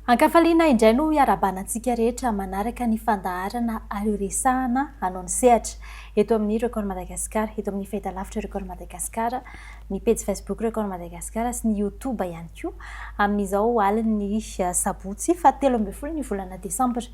Ankafaliana indray no iarahabana antsika rehetra manaraka ny fandaharana Aleo Resahana hanao ny sehatra eto amin'ny Record Madagascar, eto amin'ny fahitalavitra Record Madagascar, ny pejy Facebook Record Madagascar sy ny Youtube ihany koa amin'izao alin'ny sabotsy faha 13 ny volana desambra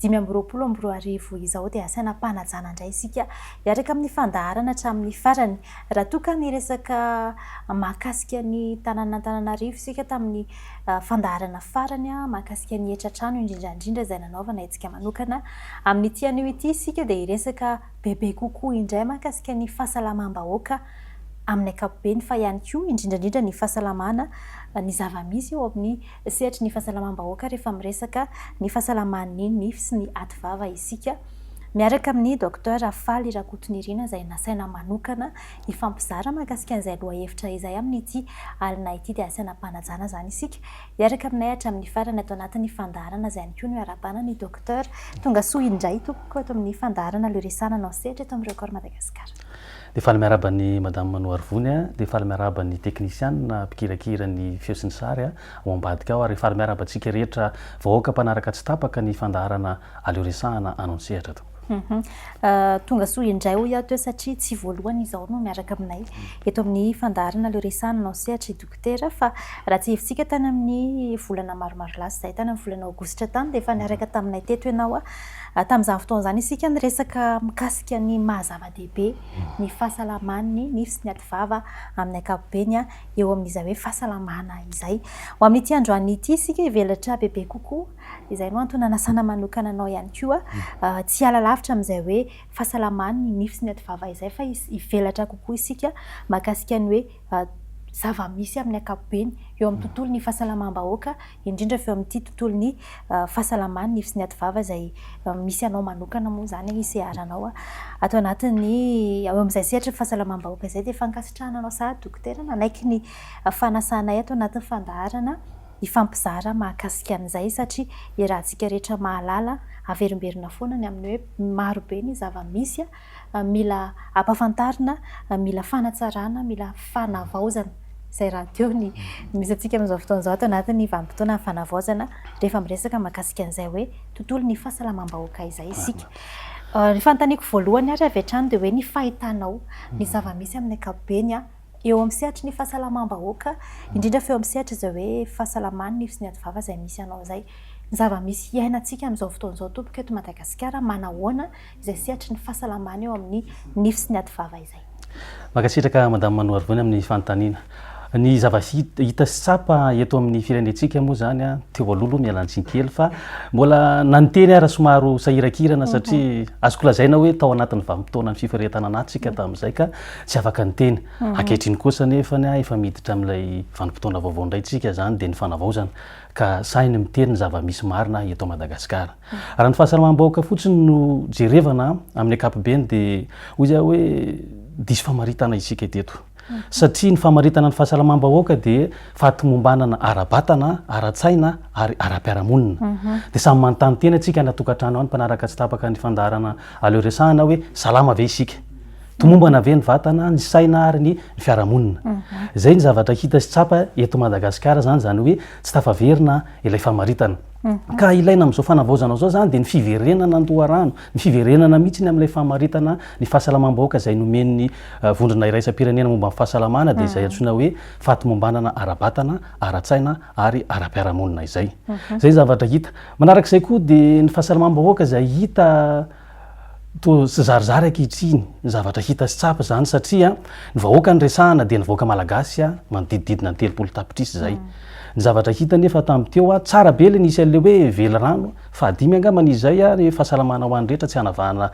2025 izao dia asaina am-panajana indray isika hiaraka amin'ny fandaharana hatramin'ny farany. Raha toa ka niresaka mahakasika ny tanànan'Antananarivo isika tamin'ny fandaharana farany mahakasika ny hetra trano indrindra indrindra izay nanaovana hetsika manokana. Amin'ity anio ity isika dia hiresaka bebe kokoa indray mahakasika ny fahasalamam-bahoaka amin'ny ankapobeny fa ihany koa indrindra indrindra ny fahasalamana ny zava-misy eo amin'ny sehatry ny fahasalamam-bahoaka rehefa miresaka ny fahasalaman'ny nify sy ny ativava isika miaraka amin'ny Docteur Faly Rakotonirina izay nasaina manokana hifampizara mahakasika an'izay lohahevitra izay amin'ity alina ity dia asaina am-panajana izany isika hiaraka aminay hatramin'ny farany ato anatin'ny fandaharana izay ihany koa no iarahabana ny Docteur. Tonga soa indray tompoko ato amin'ny fandaharana Aleo Resahana Anao Sehatra eto amin'ny Record Madagascar. Dia faly miarahaba an'i Madame Manoharivony a, dia faly miarahaba ny teknisianina mpikirakira ny feo sy ny sary ao ambadika ao ary faly miarahaba antsika rehetra vahoaka mpanaraka tsy tapaka ny fandaharana Aleo Resahana Anao Sehatra tompoko. Tonga soa indray hoy aho teo satria tsy voalohany izao no miaraka aminay eto amin'ny fandaharana Aleo Resahana Anao Sehatra i Dokotera fa raha tsiahivintsika tany amin'ny volana maromaro lasa izay, tany amin'ny volana aogositra tany dia efa niaraka taminay teto ianao. Tamin'izany fotoana izany isika niresaka mikasika ny maha zava-dehibe ny fahasalaman'ny nify sy ny ativava amin'ny ankapobeny eo amin'izay hoe fahasalamana izay. Ho amin'ity androany ity isika hivelatra bebe kokoa. Izay no antony nanasana manokana anao ihany koa tsy hiala lavitra amin'izay hoe fahasalamany ny nify sy ny ativava izay fa hivelatra kokoa isika mahakasika ny hoe zava-misy amin'ny ankapobeny eo amin'ny tontolon'ny fahasalamam-bahoaka indrindra fa eo amin'ity tontolon'ny fahasalamany nify sy ny ativava izay misy anao manokana moa izany iseharanao ato anatin'ny eo amin'izay sehatry ny fahasalamam-bahoaka izay dia fankasitrahana anao sahady dokotera nanaiky ny fanasanay ato anatin'ny fandaharana hifampizara mahakasika an'izay satria iarahantsika rehetra mahalala, averimberina foana ny amin'ny hoe maro be ny zava-misy mila ampahafantarina, mila fanatsarana, mila fanavaozana. Izay rahateo ny misy antsika amin'izao fotoana izao ato anatin'ny vanim-potoanan'ny fanavaozana rehefa miresaka mahakasika an'izay hoe tontolon'ny fahasalamam-bahoaka izay isika. Ny fanontaniako voalohany ary avy hatrany dia hoe ny fahitanao ny zava-misy amin'ny ankapobeny eo amin'ny sehatry ny fahasalamam-bahoaka, indrindra fa eo amin'ny sehatra izay hoe fahasalaman'ny nify sy ny ativava izay misy anao izay. Ny zava-misy iainantsika amin'izao fotoana izao tompoko eto Madagasikara, manahoana izay sehatry ny fahasalamana eo amin'ny nify sy ny ativava izay? Mankasitraka Madame Manoharivony amin'ny fanontaniana. Ny zava-hita sy tsapa eto amin'ny firenentsika moa izany, teo aloha aloha miala tsiny kely fa mbola na niteny ara somary sahirankirana satria azoko lazaina hoe tao anatin'ny vanim-potoanan'ny fifaretana anaty isika tamin'izay ka tsy afaka niteny. Ankehitriny kosa anefa efa miditra amin'ilay vanim-potoana vaovao indray tsika izany dia ny fanavaozana ka sahy ny miteny ny zava-misy marina eto Madagasikara. Raha ny fahasalamam-bahoaka fotsiny no jerevana amin'ny ankapobeny dia hoy aho hoe diso famaritana isika teto. Satria ny famaritana ny fahasalamam-bahoaka dia fahatomombanana ara-batana, ara-tsaina ary ara-piarahamonina. Dia samy manontany tena isika any an-tokantrano any mpanaraka tsy tapaka ny fandaharana aleo resahana hoe salama ve isika? Tomombana ve ny vatana, ny saina ary ny fiarahamonina? Izay ny zavatra hita sy tsapa eto Madagasikara izany, izany hoe tsy tafaverina ilay famaritana. Ka ilaina amin'izao fanavaozana izao izany dia ny fiverenana an-doharano, ny fiverenana mihitsy ny amin'ilay famaritana ny fahasalamam-bahoaka izay nomen'ny vondrona iraisam-pirenena momba ny fahasalamana dia izay antsoina hoe fahatomombanana ara-batana, ara-tsaina ary ara-piarahamonina izay. Izay ny zavatra hita. Manarak'izay koa dia ny fahasalamam-bahoaka izay hita Toa tsy zarizary ankehitriny ny zavatra hita sy tsapa izany satria ny vahoaka no resahana dia ny vahoaka malagasy manodidididina ny 30 tapitrisa izay. Ny zavatra hita anefa tamin'ny teo, tsara be ilay nisy an'ilay hoe velirano fahadimy angambany izay ary fahasalamana ho an'ny rehetra tsy hanavahana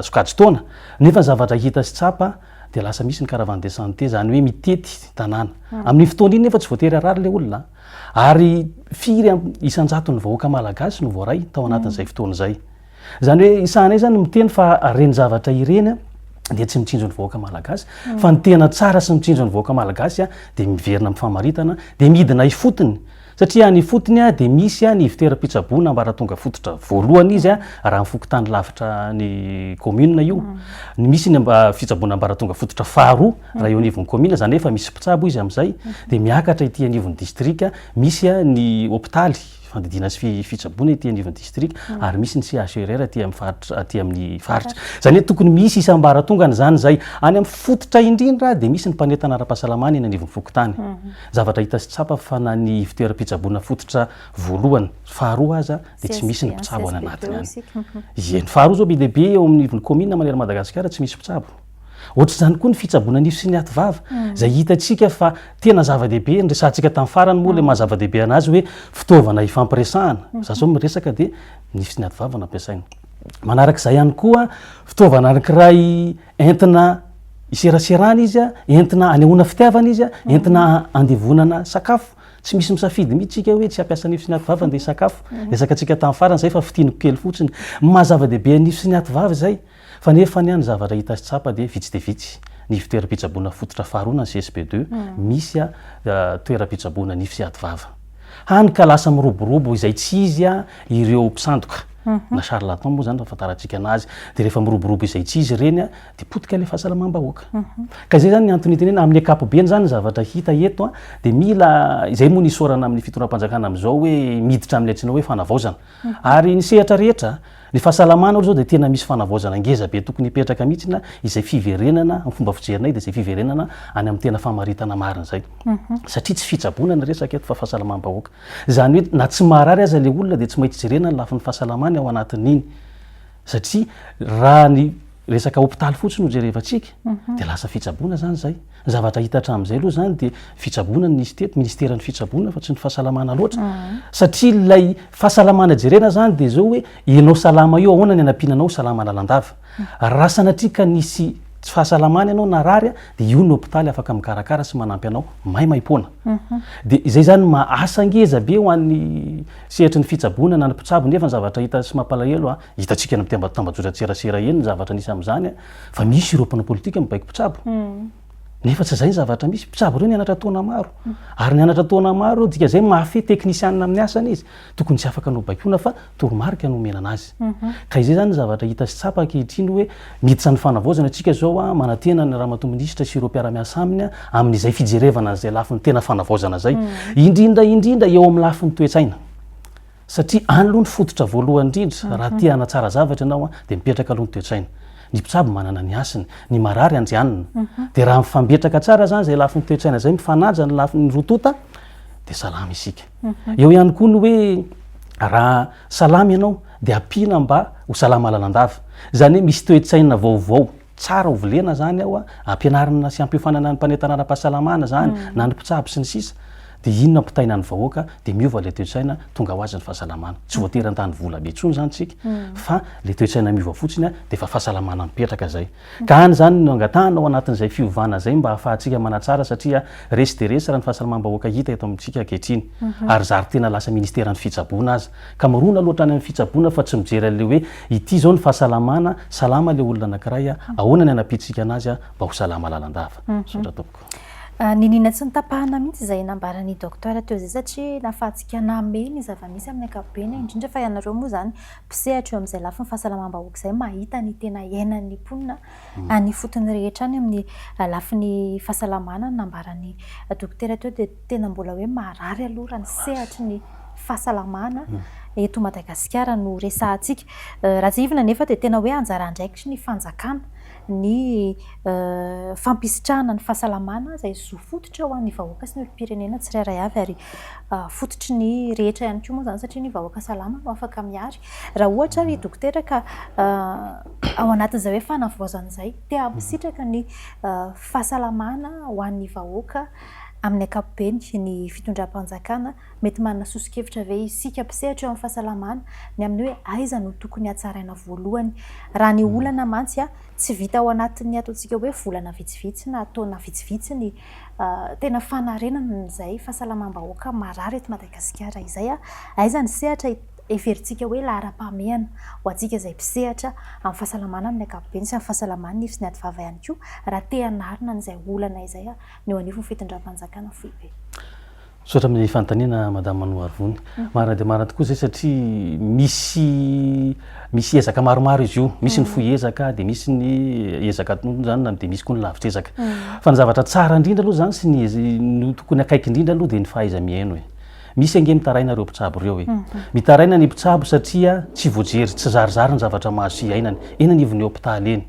sokajin-taona. Nefa ny zavatra hita sy tsapa dia lasa misy ny caravane de santé izany hoe mitety tanàna. Amin'iny fotoana iny nefa tsy voatery harary ilay olona ary firy isan-jaton'ny vahoaka malagasy no voaray tao anatin'izay fotoana izay. Izany hoe isanay izany miteny fa ireny zavatra ireny dia tsy mitsinjo ny vahoaka malagasy fa ny tena tsara sy mitsinjo ny vahoaka malagasy dia miverina amin'ny famaritana dia midina ifotony satria any ifotony dia misy ny ivontoeram-pitsaboana ambaratonga fototra voalohany izy raha ny fokontany lavitra ny commune io ny misy ny fitsaboana ambaratonga fototra faharoa raha eo anivon'ny commune izany hoe efa misy mpitsabo izy amin'izay dia miakatra ety anivon'ny distrika misy ny hopitaly. fandidiana sy fitsaboana ety anivon'ny distrika ary misy ny CHRR aty amin'ny faritra aty amin'ny faritra. Izany hoe tokony misy isam-baratongany izany izay. Any amin'ny fototra indrindra dia misy ny mpanentana ara-pahasalamana eny anivon'ny fokontany. Zavatra hita sy tsapa fa na ny ivon-toeram-pitsaboana fototra voalohany, faharoa aza dia tsy misy ny mpitsabo any anatiny any. Ie, ny faharoa izao be dia be eo amin'ny ivon'ny kaominina manerana Madagasikara tsy misy mpitsabo. Ohatr'izany koa ny fitsaboana nify sy ny ativava, izay hitantsika fa tena zava-dehibe, niresahantsika tamin'ny farany moa ilay maha zava-dehibe an'azy hoe fitaovana ifampiresahana, za zao miresaka dia nify sy ny ativava no ampiasaina. Manarak'izay ihany koa, fitaovana anankiray entina iseraserana izy, entina anehoana fitiavana izy, entina andevonana sakafo, tsy misy misafidy mihitsy tsika hoe tsy hampiasa nify sy ny ativava andeha hisakafo, resaka antsika tamin'ny farany izay fa fintiniko kely fotsiny, ny maha zava-dehibe ny nify sy ny ativava izay. Fa nefa anie ny zavatra hita sy tsapa dia vitsy dia vitsy ny ivon-toeram-pitsaboana fototra faharoa na ny CSB ii misy toeram-pitsaboana nify sy ady vava. Hany ka lasa miroborobo izay tsy izy ireo mpisandoka na charlatan moa izany fahafantarantsika anazy. Dia rehefa miroborobo izay tsy izy ireny dia potika ilay fahasalamam-bahoaka. Ka izay izany ny antony itenenana amin'ny ankapobeny izany ny zavatra hita eto dia mila izay moa ny isaorana amin'ny fitondram-panjakana amin'izao hoe miditra amin'ny antsoina hoe fanavaozana. Ary ny sehatra rehetra, ny fahasalamana aloha izao dia tena misy fanavaozana ngeza be tokony hipetraka mihitsy na izay fiverenana, ny fomba fijerinay dia izay fiverenana any amin'ny tena famaritana marina izay. Satria tsy fitsaboana ny resaka eto fa fahasalamam-bahoaka. Izany hoe na tsy marary aza ilay olona dia tsy maintsy jerena ny lafiny fahasalamany ao anatin'iny. Satria raha ny resaka hopitaly fotsiny no jerevantsika dia lasa fitsaboana izany izay. Ny zavatra hita hatramin'izay aloha izany dia fitsaboana no nisy teto, ministeran'ny fitsaboana fa tsy ny fahasalamana loatra. Satria ilay fahasalamana jerena izany dia izao hoe ianao salama io ahoana ny hanampiana anao ho salama lalandava. Raha sanatria ka nisy tsy fahasalamana ianao narary dia io ny hopitaly afaka mikarakara sy manampy anao maimaimpoana. Dia izay izany maha asa ngeza be ho an'ny sehatry ny fitsaboana na ny mpitsabo nefa ny zavatra hita sy mampalahelo hitantsika any amin'ny tambajotran-tserasera eny ny zavatra nisy amin'izany fa misy ireo mpanao politika mibaiko mpitsabo. Nefa tsy izay ny zavatra misy. Mpitsabo ireo nianatra taona maro. Ary nianatra taona maro ireo, dikan'izay mahafehy teknisianina amin'ny asany izy. Tokony tsy afaka nobaikoana fa toromarika no omena anazy. Ka izay izany ny zavatra hita sy tsapa ankehitriny hoe miditra ny fanavaozana isika izao, manantena ny Ramatoa Minisitra sy ireo mpiara-miasa aminy amin'izay fijerevana an'izay lafiny tena fanavaozana izay. Indrindra indrindra eo amin'ny lafiny toe-tsaina. Satria any aloha ny fototra voalohany indrindra, raha te hanatsara zavatra ianao dia mipetraka aloha ny toe-tsaina. Ny mpitsabo manana ny hasiny, ny marary andrianina. Dia raha mifambetraka tsara izany izay lafiny toe-tsaina izay, mifanaja ny lafiny roa tonta, dia salama isika. Eo ihany koa ny hoe raha salama ianao dia ampiana mba ho salama lalandava. Izany hoe misy toe-tsaina vaovao tsara ho volena izany ao, ampianarina sy ampiofanana ny mpanentana ara-pahasalamana izany, na ny mpitsabo sy ny sisa, dia iny no ampitaina ny vahoaka, dia miova ilay toe-tsaina, tonga ho azy ny fahasalamana. Tsy voatery handany vola be intsony izany isika, fa ilay toe-tsaina miova fotsiny dia efa fahasalamana mipetraka izay. Ka any izany no angatahana ao anatin'izay fiovana izay mba hahafahantsika manatsara satria resy dia resy raha ny fahasalamam-bahoaka hita eto amintsika ankehitriny, ary zary tena lasa ministeran'ny fitsaboana aza. Ka mirona loatra any amin'ny fitsaboana fa tsy mijery an'ilay hoe ity izao ny fahasalamana, salama ilay olona anankiray, ahoana ny hanampiantsika anazy mba ho salama lalandava. Misaotra tompoko. Niniana tsy notapahana mihitsy izay nambaran'i Docteur teo izay satria nahafahantsika namehy ny zava-misy amin'ny ankapobeny, indrindra fa ianareo moa izany mpisehatra eo amin'izay lafiny fahasalamam-bahoaka izay mahita ny tena iainan'ny mponina any ifotony rehetra any amin'ny lafiny fahasalamana. Ny nambaran'i Dokotera teo dia tena mbola hoe marary aloha raha ny sehatry ny fahasalamana eto Madagasikara no resahantsika. Raha tsiahivina anefa dia tena hoe anjara andraikitry ny fanjakana ny fampisitrahana ny fahasalamana izay zo fototra ho an'ny vahoaka sy ny olom-pirenena tsirairay avy ary fototry ny rehetra ihany koa moa izany satria ny vahoaka salama no afaka mihary. Raha ohatra ary dokotera ka ao anatin'izay hoe fanavaozana izay te hampisitraka ny fahasalamana ho an'ny vahoaka amin'ny ankapobeny ny fitondram-panjakana, mety manana soso-kevitra ve isika mpisehatra eo amin'ny fahasalamana ny amin'ny hoe aiza no tokony hatsaraina voalohany? Raha ny olana mantsy tsy vita ao anatin'ny ataontsika hoe volana vitsivitsy na taona vitsivitsy ny tena fanarenana an'izay fahasalamam-bahoaka marary eto Madagasikara izay, aiza ny sehatra heverintsika hoe laharam-pahamehana ho antsika izay mpisehatra amin'ny fahasalamana amin'ny ankapobeny sy amin'ny fahasalaman'ny nify sy ny ativava ihany koa raha te hanarina an'izay olana izay ny eo anivon'ny fitondram-panjakana foibe. Misaotra amin'ny fanontaniana Madame Manoharivony. Marina dia marina tokoa izay satria misy misy ezaka maromaro izy io. Misy ny fohy ezaka dia misy ny ezaka antonony izany dia misy koa ny lavitra ezaka. Fa ny zavatra tsara indrindra aloha izany sy ny no tokony akaiky indrindra aloha dia ny fahaiza-mihaino e. Misy ange mitaraina ireo mpitsabo ireo e. Mitaraina ny mpitsabo satria tsy voajery, tsy zarizary ny zavatra mahazo sy iainany eny anivon'ny hopitaly eny.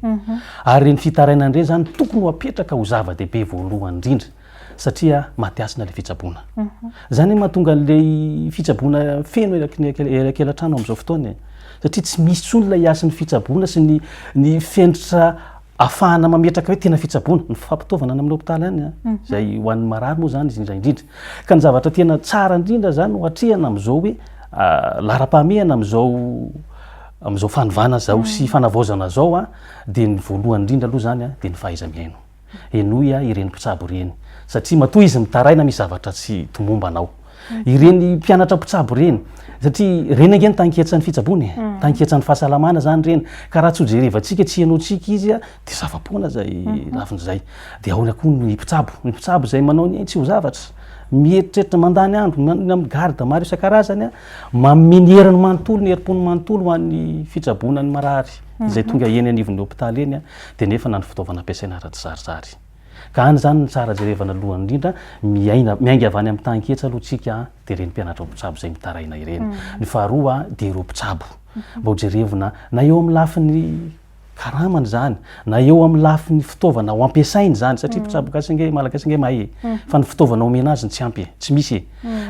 Ary ireny fitarainana ireny izany tokony ho apetraka ho zava-dehibe voalohany indrindra satria maty hasina ilay fitsaboana. Izany no mahatonga an'ilay fitsaboana feno eraky ny elakelatrano amin'izao fotoana e. Satria tsy misy intsony ilay hasin'ny fitsaboana sy ny ny fenitra Afahana mametraka hoe tena fitsaboana, ny fampitaovana any amin'ny hopitaly any an, izay ho an'ny marary moa izany indrindra indrindra. Ka ny zavatra tena tsara indrindra izany ho atrehana amin'izao hoe laharam-pahamehana amin'izao amin'izao fanovana izao sy fanavaozana izao an, dia ny voalohany indrindra aloha izany an, dia ny fahaiza-mihaino. Henoy ireny mpitsabo ireny, satria matoa izy mitaraina misy zavatra tsy tomombana ao. Ireny mpianatra mpitsabo ireny, satria ireny ange ny tanketsan'ny fitsaboana e, mm. tanketsan'ny fahasalamana zany ireny, ka raha tsy ho jerevantsika, tsy henoantsika izy a, dia zava-poana zay mm-hmm. lafiny zay. Dia ahoana koa ny mpitsabo, ny mpitsabo izay manao ny ainy tsy ho zavatra, mieritreritra mandany andro, amin'ny garde maro isan-karazany a, manome ny heriny manontolo, ny herim-pony manontolo ho an'ny fitsaboana ny marary izay mm-hmm. tonga eny anivon'ny hopitaly eny a, dia nefa na ny fitaovana ampiasaina ara tsy zarizary. Ka any izany no tsara jerevana alohany indrindra, miaina, miainga avy any amin'ny tahin-ketsa aloha tsika an, dia ireny mpianatra ho mpitsabo izay mitaraina ireny. Ny faharoa dia ireo mpitsabo, mba ho jerevina na eo amin'ny lafiny karamany izany, na eo amin'ny lafiny fitaovana ho ampiasainy izany, satria mpitsabo gasy ange, malagasy ange mahay e, fa ny fitaovana omena azy no tsy ampy e, tsy misy e.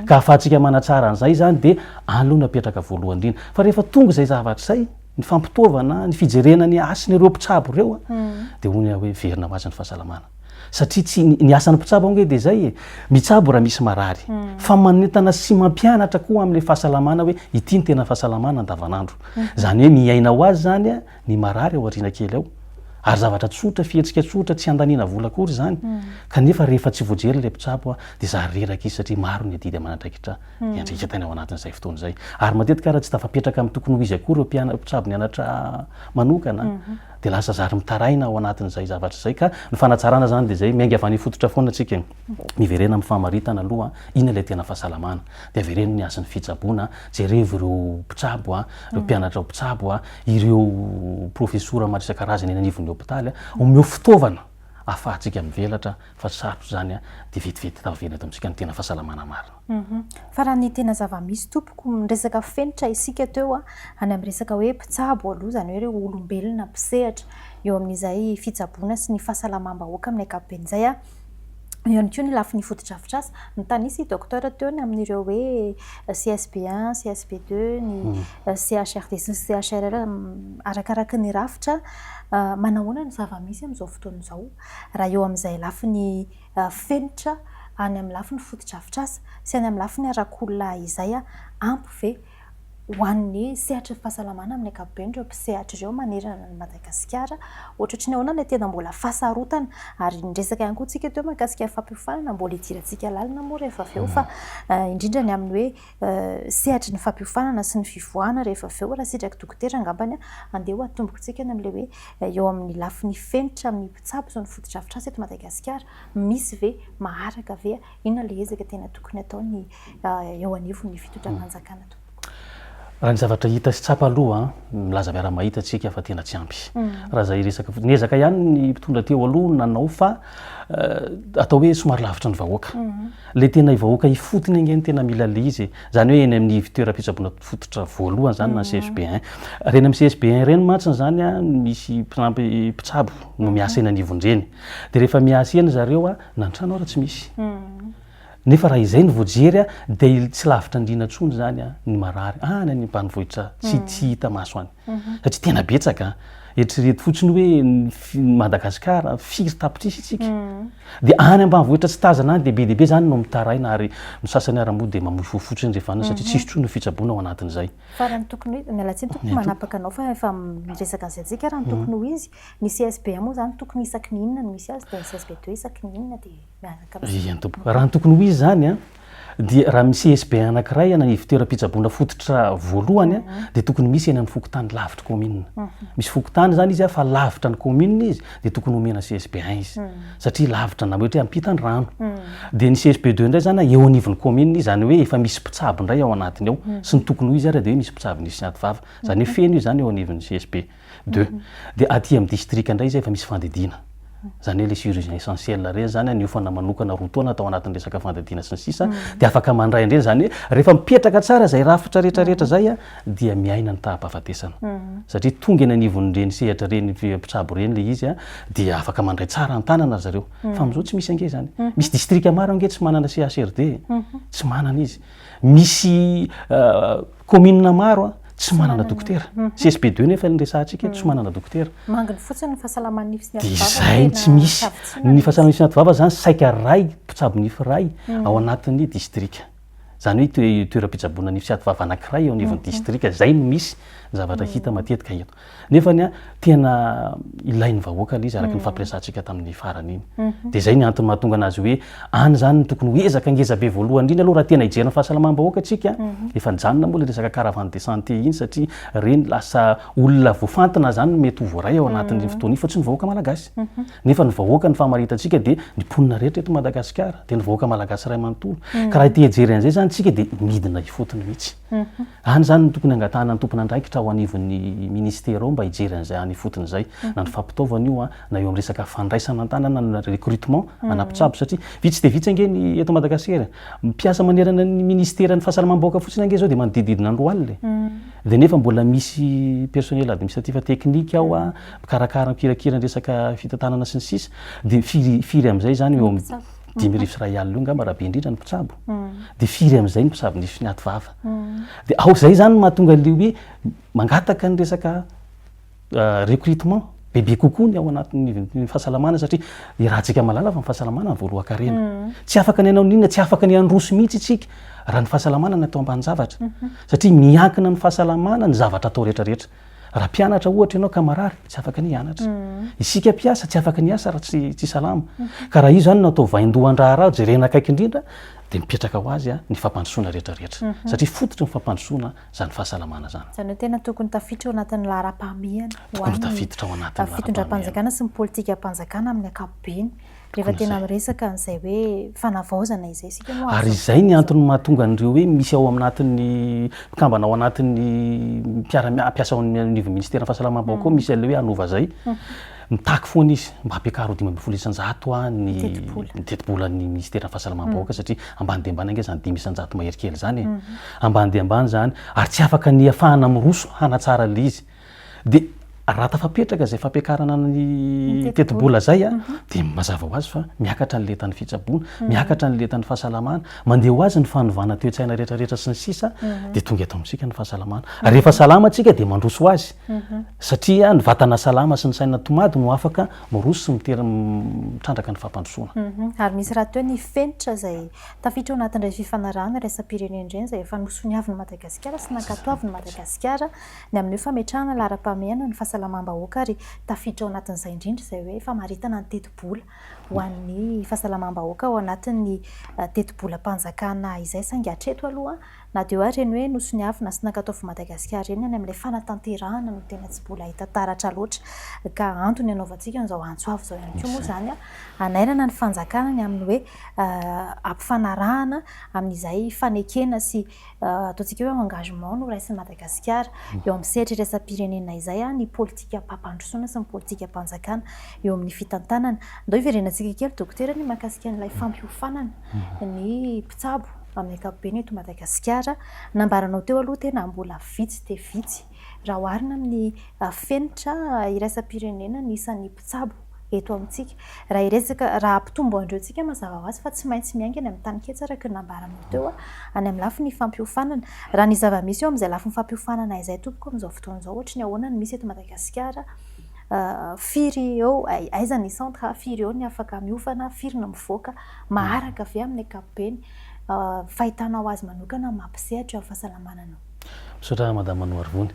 Ka ahafahantsika manatsara an'izay izany dia any aloha no apetraka voalohany indrindra. Fa rehefa tonga izay zavatra izay, ny fampitaovana, ny fijerena ny hasin'ireo mpitsabo ireo dia hoy aho hoe verina ho azy ny fahasalamana. Satria tsy ny asan'ny mpitsabo ange dia izay e, mitsabo raha misy marary, fa manentana sy mampianatra koa amin'ilay fahasalamana hoe ity ny tena fahasalamana andavanandro. Izany hoe miaina ho azy izany ny marary ao aoriana kely ao. Ary zavatra tsotra, fihetsika tsotra, tsy andaniana vola akory izany. Kanefa rehefa tsy voajery ilay mpitsabo dia zary reraka izy satria maro ny adidy aman'andraikitra iandraiketany ao anatin'izay fotoana izay. Ary matetika raha tsy tafapetraka amin'ny tokony ho izy akory ireo mpiana- mpitsabo nianatra manokana dia lasa zary mitaraina ao anatin'izay zavatra izay ka ny fanatsarana izany dia izay miainga avy any fototra foana tsika e. Miverena amin'ny famaritana aloha inona ilay tena fahasalamana dia avereno ny hasin'ny fitsaboana, jerevo ireo mpitsabo, ireo mpianatra ho mpitsabo, ireo profesora maro isan-karazany eny anivon'ny hopitaly, omeo fitaovana ahafahantsika mivelatra fa sarotra izany dia vetivety tavela eto amintsika ny tena fahasalamana marina. Fa raha ny tena zava-misy tompoko, niresaka fenitra isika teo any amin'ny resaka hoe mpitsabo aloha, izany hoe ireo olombelona mpisehatra eo amin'izay fitsaboana sy ny fahasalamam-bahoaka amin'ny ankapobeny izay. Eo ihany koa ny lafiny fotodrafitrasa. Nitanisa i Docteur teo ny amin'ireo hoe CSB un, CSB deux, ny CHRD sy ny CHRR arakaraka ny rafitra. Manahoana ny zava-misy amin'izao fotoana izao raha eo amin'izay lafiny fenitra any amin'ny lafiny fotodrafitrasa sy any amin'ny lafiny arak'olona izay ampy ve ho an'ny sehatry ny fahasalamana amin'ny ankapobeny ireo mpisehatra ireo manerana an'i Madagasikara? Ohatrohatry ny ahoana ilay tena mbola fahasarotana? Ary niresaka ihany koa isika teo mahakasika ny fampiofanana, mbola hidirantsika lalina moa rehefa avy eo fa indrindra ny amin'ny hoe sehatry ny fampiofanana sy ny fivoahana rehefa avy eo raha sitraky dokotera angambany andeha ho atombokintsika ny amin'ilay hoe eo amin'ny lafiny fenitra amin'ny mpitsabo sy ny fotodrafitrasa eto Madagasikara, misy ve? Maharaka ve? Inona ilay ezaka tena tokony atao ny eo anivon'ny fitondram-panjakana tompoko? Raha ny zavatra hita sy tsapa aloha, milaza miara-mahita tsika fa tena tsy ampy. Raha izay resaka fotsiny, niezaka ihany ny mpitondra teo aloha nanao fa atao hoe somary lavitra ny vahoaka. Ilay tena vahoaka ifotony ange no tena mila ilay izy e. Izany hoe eny amin'ny toeram-pitsaboana fototra voalohany izany na CSB un. Ireny amin'ny CSB un ireny mantsy izany misy mpanampy mpitsabo no miasa eny anivon'ireny. Dia rehefa miasa eny zareo na ny trano ara tsy misy. Nefa raha izay no voajery dia tsy lavitra andriana intsony izany ny marary any any ambanivohitra tsy tsy hita maso any. Satria tena betsaka. Eritrereto fotsiny hoe ny Madagasikara firy tapitrisa isika. Dia any ambanivohitra tsy tazana any dia be dia be izany no mitaraina ary ny sasany ara moa dia mamoy fo fotsiny rehefa any satria tsisy intsony ny fitsaboana ao anatin'izay. Fa raha ny tokony ho izy, miala tsiny tompoko manapaka anao fa efa miresaka an'izay tsika, raha ny tokony ho izy, ny CSB moa izany tokony isaky ny inona no misy azy dia ny CSB deux isaky ny inona dia miaraka amin'izay. Eny tompoko. Raha ny tokony ho izy izany an, dia raha misy CSB anankiray any ivon-toeram-pitsaboana fototra voalohany an, dia tokony misy eny amin'ny fokontany lavitry commune. Misy fokontany izany izy an, fa lavitra ny commune izy dia tokony omena CSB un izy. Satria lavitra na ohatra hoe ampita ny rano. Dia ny CSB deux indray izany an, eo anivon'ny commune izy, izany hoe efa misy mpitsabo indray ao anatiny ao. Sy ny tokony ho izy ary dia hoe misy mpitsabo nisy ny ativava. Izany hoe feno izy izany eo anivon'ny CSB. Deux. Dia aty amin'ny distrika indray izay efa misy fandidiana. Izany hoe ilay chirurgien essentiel ireny izany niofana manokana 2 taona tao anatin'ny resaka fandidiana sy ny sisa dia afaka mandray an'ireny. Izany hoe rehefa mipetraka tsara izay rafitra rehetra rehetra izay dia miaina ny taham-pahafatesana. Satria tonga eny anivon'ireny sehatra ireny mpitsabo ireny ilay izy dia afaka mandray tsara an-tanana ry zareo. Fa amin'izao tsy misy ange izany. Misy distrika maro ange tsy manana CHRD e. Tsy manana izy. Misy commune maro tsy manana dokotera. CSB 2 nefa ny resahantsika eto tsy manana dokotera. Manginy fotsiny ny fahasalaman'ny nify sy ny Dia ativava izay tena tsy misy. havitsiana Ny fahasalaman'ny mihitsy. nify sy ny ativava izany saika ray, mpitsabo nify iray ao anatin'ny distrika. Izany hoe toeram-pitsaboana nify sy ativava anankiray eo anivon'ny distrika. Izay no misy ny zavatra hita matetika eto. Nefa ny tena ilain'ny vahoaka ilay izy araka ny fampiresahantsika tamin'ny farany iny. Dia izay ny antony mahatonga anazy hoe any izany no tokony ho ezaka ngeza be voalohany indrindra aloha raha tena hijery ny fahasalamam-bahoaka isika. Efa nijanona moa ilay resaka caravane de santé iny satria ireny lasa olona voafantina izany no mety ho voaray ao anatin'iny fotoana iny fa tsy ny vahoaka malagasy. Nefa ny vahoaka ny famaritantsika dia ny mponina rehetra eto Madagasikara, dia ny vahoaka malagasy iray manontolo. Ka raha te hijery an'izay izany isika dia midina ifotony mihitsy. Any izany no tokony hangatahana ny tompon'andraikitra ao anivon'ny ministera ao mba hijery an'izay any ifotony izay, na ny fampitaovana io na eo amin'ny resaka fandraisana an-tanana na recrutement ana mpitsabo satria vitsy dia vitsy ange ny eto Madagasikara e. Mpiasa manerana ny ministeran'ny fahasalamam-bahoaka fotsiny ange izao dia manodidididina ny 20 000 e. Dia nefa mbola misy personnel administratif technique ao, mikarakara mikirakira ny resaka fitantanana sy ny sisa, dia firy firy amin'izay izany eo amin'ny 1500 eo angamba raha be indrindra ny mpitsabo. Dia firy amin'izay ny mpitsabo nify sy ny ativava. Dia ao izay izany no mahatonga an'ilay hoe mangataka ny resaka recrutement bebe kokoa ny ao anatin'ny fahasalamana satria iarahantsika mahalala fa ny fahasalamana no voalohan-karena. Tsy afaka ny hanao n'inona, tsy afaka ny handroso mihitsy isika raha ny fahasalamana no atao ambanin-javatra. Satria miankina amin'ny fahasalamana ny zavatra atao rehetra rehetra. Raha mpianatra ohatra ianao ka marary, tsy afaka ny hianatra. Isika mpiasa tsy afaka ny hiasa raha tsy tsy salama. Ka raha io izany no atao vaindohan-draharaha jerena akaiky indrindra dia mipetraka ho azy ny fampandrosoana rehetra rehetra. Satria fototry ny fampandrosoana izany fahasalamana izany. Izany hoe tena tokony tafiditra ao anatin'ny laharam-pahamehana ho Tokony ho an'ny tafiditra ao anatin'ny laharam-pahamehana. fitondram-panjakana sy ny politikam-panjakana amin'ny ankapobeny. Rehefa Tokony tena izay. miresaka an'izay hoe fanavaozana izay isika moa Ary azo izay ny atao. antony mahatonga an'ireo hoe misy ao anatin'ny mpikambana ao anatin'ny mpiara-miasa ao amin'ny anivon'ny ministeran'ny fahasalamam-bahoaka ao misy an'ilay hoe hanova izay. Mitaky foana izy mba hampiakaro 15% ny Tetibola. ny tetibolan'ny ministeran'ny fahasalamam-bahoaka satria ambany dia ambany ange izany 5% mahery kely izany e. Ambany dia ambany izany ary tsy afaka ny hahafahana miroso hanatsara an'ilay izy. Dia raha tafapetraka izay fampiakarana ny tetibola izay dia mazava ho azy fa miakatra ny lentan'ny fitsaboana, miakatra ny lentan'ny fahasalamana, mandeha ho azy ny fanovana toe-tsaina rehetra rehetra sy ny sisa dia tonga eto amintsika ny fahasalamana. Rehefa salama tsika dia mandroso ho azy satria ny vatana salama sy ny saina tomady no afaka miroso sy mitery mitrandraka ny fampandrosoana. Ary misy rahateo ny fenitra izay tafiditra ao anatin'ireny fifanarahana iraisam-pirenena ireny izay efa nosoniavin'i Madagasikara sy nankatoavin'i Madagasikara Ny amin'ny hoe fametrahana laharam-pahamehana ny fahasalamam-bahoaka ary tafiditra ao anatin'izay indrindra izay hoe famaritana ny tetibola ho an'ny fahasalamam-bahoaka ao anatin'ny tetibolam-panjakana izay saingy hatreto aloha na dia eo ary ireny hoe nosoniavina sy nankatoavin'i Madagasikara ireny any amin'ilay fanatanterahana no tena tsy mbola hita taratra loatra ka antony anaovantsika an'izao antso avo izao ihany koa moa izany hanairana ny fanjakana ny amin'ny hoe hampifanarahana amin'izay fanekena sy ataontsika hoe engagement no raisin'i Madagasikara eo amin'ny sehatra iraisam-pirenena izay ny politikam-pampandrosoana sy ny politikam-panjakana eo amin'ny fitantanana. Ndao hiverenantsika kely dokotera ny mahakasika an'ilay fampiofanana ny mpitsabo amin'ny ankapobeny eto Madagasikara. Nambaranao teo aloha tena mbola vitsy dia vitsy raha oharina amin'ny fenitra iraisam-pirenena ny isan'ny mpitsabo eto amintsika. Raha hiresaka, raha hampitombo an'ireo tsika mazava ho azy fa tsy maintsy miainga any amin'ny taninketsa araka ny nambaranao teo, any amin'ny lafiny fampiofanana. Raha ny zava-misy eo amin'izay lafiny fampiofanana izay tompoko amin'izao fotoana izao, ohatry ny ahoana no misy eto Madagasikara, firy eo, aiza ny centre, firy eo ny afaka miofana, firy no mivoaka, maharaka ve amin'ny ankapobeny, fahitanao azy manokana mampisehatra eo amin'ny fahasalamana anao? Misaotra Madame Noarivony.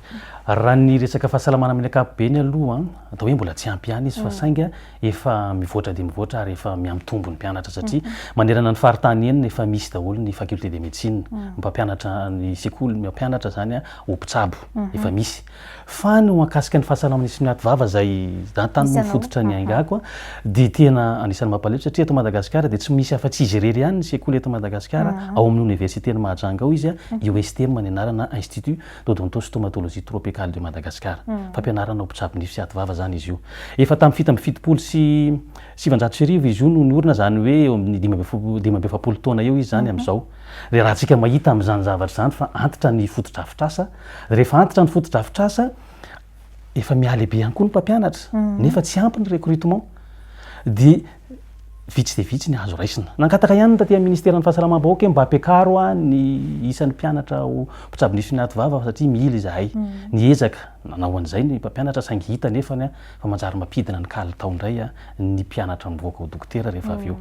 Raha ny resaka fahasalamana amin'ny ankapobeny aloha, atao hoe mbola tsy ampy ihany izy fa saingy efa mivoatra dia mivoatra ary efa mihamitombo ny mpianatra satria manerana ny faritany enina efa misy daholo ny faculté de médecine, mpampianatra ny sekoly mampianatra izany ho mpitsabo efa misy. Fa ny mahakasika ny fahasalamana sy ny aty vava izay tany moa fototra niaingako dia tena anisan'ny mampalahelo satria eto Madagasikara dia tsy misy afa-tsy izy irery ihany ny sekoly eto Madagasikara ao amin'ny oniversiten'i Mahajanga ao izy, IOSTM ny anarana Institut. d'Odontostomatologie Tropicale de Madagascar. Fampianarana ho mpitsabo nify sy ativava izany izy io. Efa tamin'ny 1977 izy io no niorina, izany hoe eo amin'ny 45 taona eo izy izany amin'izao. Dia raha antsika mahita amin'izany zavatra izany fa antitra ny fotodrafitrasa, rehefa antitra ny fotodrafitrasa, efa mihalehibe ihany koa ny mpampianatra, nefa tsy ampy ny recrutement. Dia vitsy dia vitsy ny azo raisina. Nangataka ihany ny taty amin'ny ministeran'ny fahasalamam-bahoaka hoe mba ampiakaro ny isan'ny mpianatra ho mpitsabo nify sy ny aty vava satria mila izahay. Niezaka nanao an'izay ny mpampianatra saingy hita nefany fa manjary mampidina ny kalitao indray ny mpianatra mivoaka ho dokotera rehefa avy eo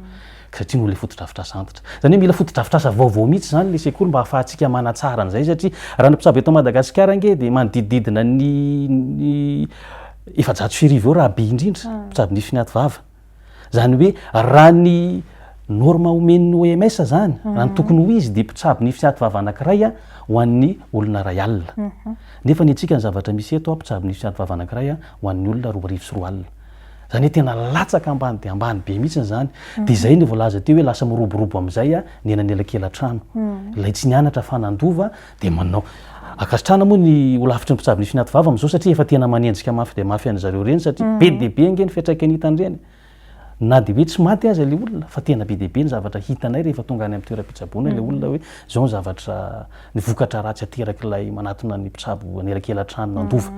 satria noho ilay fotodrafitrasa antitra. Izany hoe mila fotodrafitrasa vaovao mihitsy izany ilay sekoly mba hahafahantsika manatsara an'izay satria raha ny mpitsabo eto Madagasikara ange dia manodidididina ny 1400 eo raha be indrindra mpitsabo nify sy ny aty vava. Izany hoe raha ny norme omen'ny OMS izany, raha ny tokony ho izy dia mpitsabo nify sy aty vava anankiray ho an'ny olona iray alina. Nefa ny antsika ny zavatra misy eto, mpitsabo nify sy aty vava anankiray ho an'ny olona 2002. Izany hoe tena latsaka ambany dia ambany be mihitsy izany. Dia izay no voalaza teo hoe lasa miroborobo amin'izay ny eny anelakelan-trano. Ilay tsy nianatra fa nandova dia manao. Ankasitrahana moa ny holafitry ny mpitsabo nify ny aty vava amin'izao satria efa tena manenjika mafy dia mafy an'izareo ireny satria be dia be ange ny fiantraikany hitan'ireny. Na dia hoe tsy maty aza ilay olona fa tena be dia be ny zavatra hitanay rehefa tonga any amin'ny toeram-pitsaboana ilay olona hoe izao ny zavatra, ny vokatra ratsy aterak'ilay manatona ny mpitsabo anelakelan-trano nandova.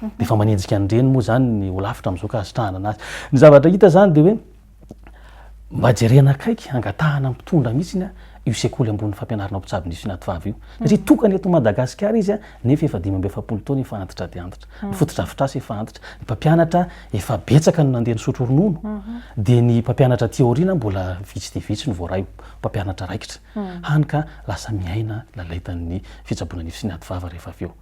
Dia efa manenjika an'ireny moa izany ny holafitra amin'izao ka asitrahana anazy. Ny zavatra hita izany dia hoe Mba jerena akaiky, angatahana mpitondra mihitsiny io sekoly ambony fampianarana ho mpitsabo nify sy ny ativava io. Satria tokana eto Madagasikara izy nefa efa 45 taona efa antitra dia antitra. Ny fotodrafitrasa efa antitra. Ny mpampianatra efa betsaka no nandeha nisotro ronono. Dia ny mpampianatra aty aoriana mbola vitsy dia vitsy no voaray ho mpampianatra raikitra. Hany ka lasa miaina lalaitan'ny fitsaboana nify sy ny ativava rehefa avy eo.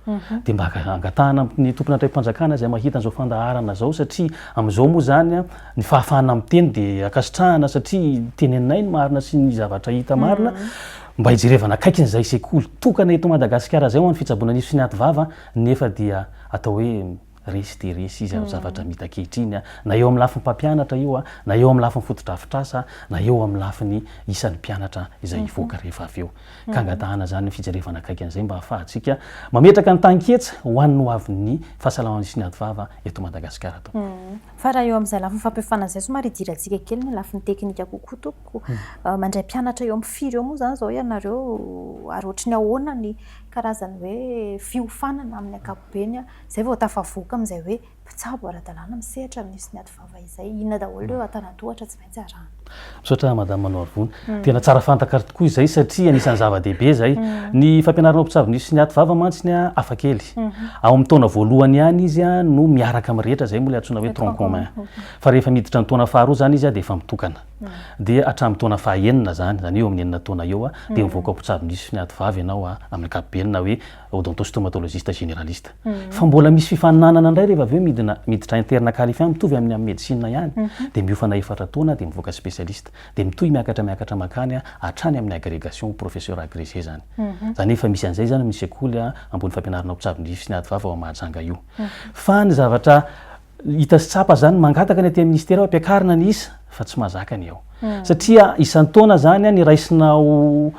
Dia mba angatahana amin'ny tompon'andraiki-panjakana izay mahita an'izao fandaharana izao satria amin'izao moa izany ny fahafahana miteny dia ankasitrahana satria teneninay ny marina sy ny zavatra hita marina mba hijerevana akaiky an'izay sekoly tokana eto Madagasikara izay ho an'ny fitsaboana nify sy ny ativava nefa dia atao hoe resy dia resy izy amin'ny zavatra mita ankehitriny na eo amin'ny lafiny mpampianatra io na eo amin'ny lafiny fotodrafitrasa na eo amin'ny lafiny isan'ny mpianatra izay hivoaka rehefa avy eo. Ka angatahana izany ny fijerevana akaiky an'izay mba hahafahantsika mametraka ny taninketsa ho an'ny hoavin'ny fahasalamana sy ny ady vava eto Madagasikara tompoko. Fa raha eo amin'izay lafiny fampiofana izay somary hidirantsika kely ny lafiny teknika kokoa tompoko. Mandray mpianatra eo amin'ny firy eo moa izany izao ianareo ary ohatry ny ahoana ny karazany hoe fiofanana amin'ny ankapobeny izay vao tafavoaka amin'izay hoe mpitsabo ara-dalàna misehatra amin'ny sy ny ady vava izay. Inona daholo ireo antanan-tohatra tsy maintsy arahana? Misaotra Madame Manoarivony. Tena tsara fantatra tokoa izay satria anisan'ny zava-dehibe izay. Ny fampianarana ho mpitsabo nify sy ny ady vava mantsy ny hafa kely. Ao amin'ny taona voalohany ihany izy no miaraka amin'ny rehetra, izay moa ilay antsoina hoe tronc commun. Fa rehefa miditra ny taona faharoa izany izy dia efa mitokana. Dia hatramin'ny taona fahaenina izany, izany hoe eo amin'ny enina taona eo dia mivoaka ho mpitsabo nify sy ny ady vava ianao amin'ny ankapobeny na hoe odontostomatologiste généraliste. Fa mbola misy fifaninanana indray rehefa avy eo midina miditra interne qualifiant mitovy amin'ny amin'ny médecine ihany dia miofana efatra taona dia mivoaka spécialiste. Dia mitohy miakatra miakatra mankany hatrany amin'ny agrégation ho professeur agrégé izany. Izany hoe efa misy an'izay izany amin'ny sekoly ambony fampianarana ho mpitsabo nify sy ny ady vava ao Mahajanga io. Fa ny zavatra Hita sy tsapa zany, mangataka ny aty amin'ny ministera hoe ampiakarina ny isa fa tsy mahazaka ny ao. Satria isan-taona zany ny raisina ho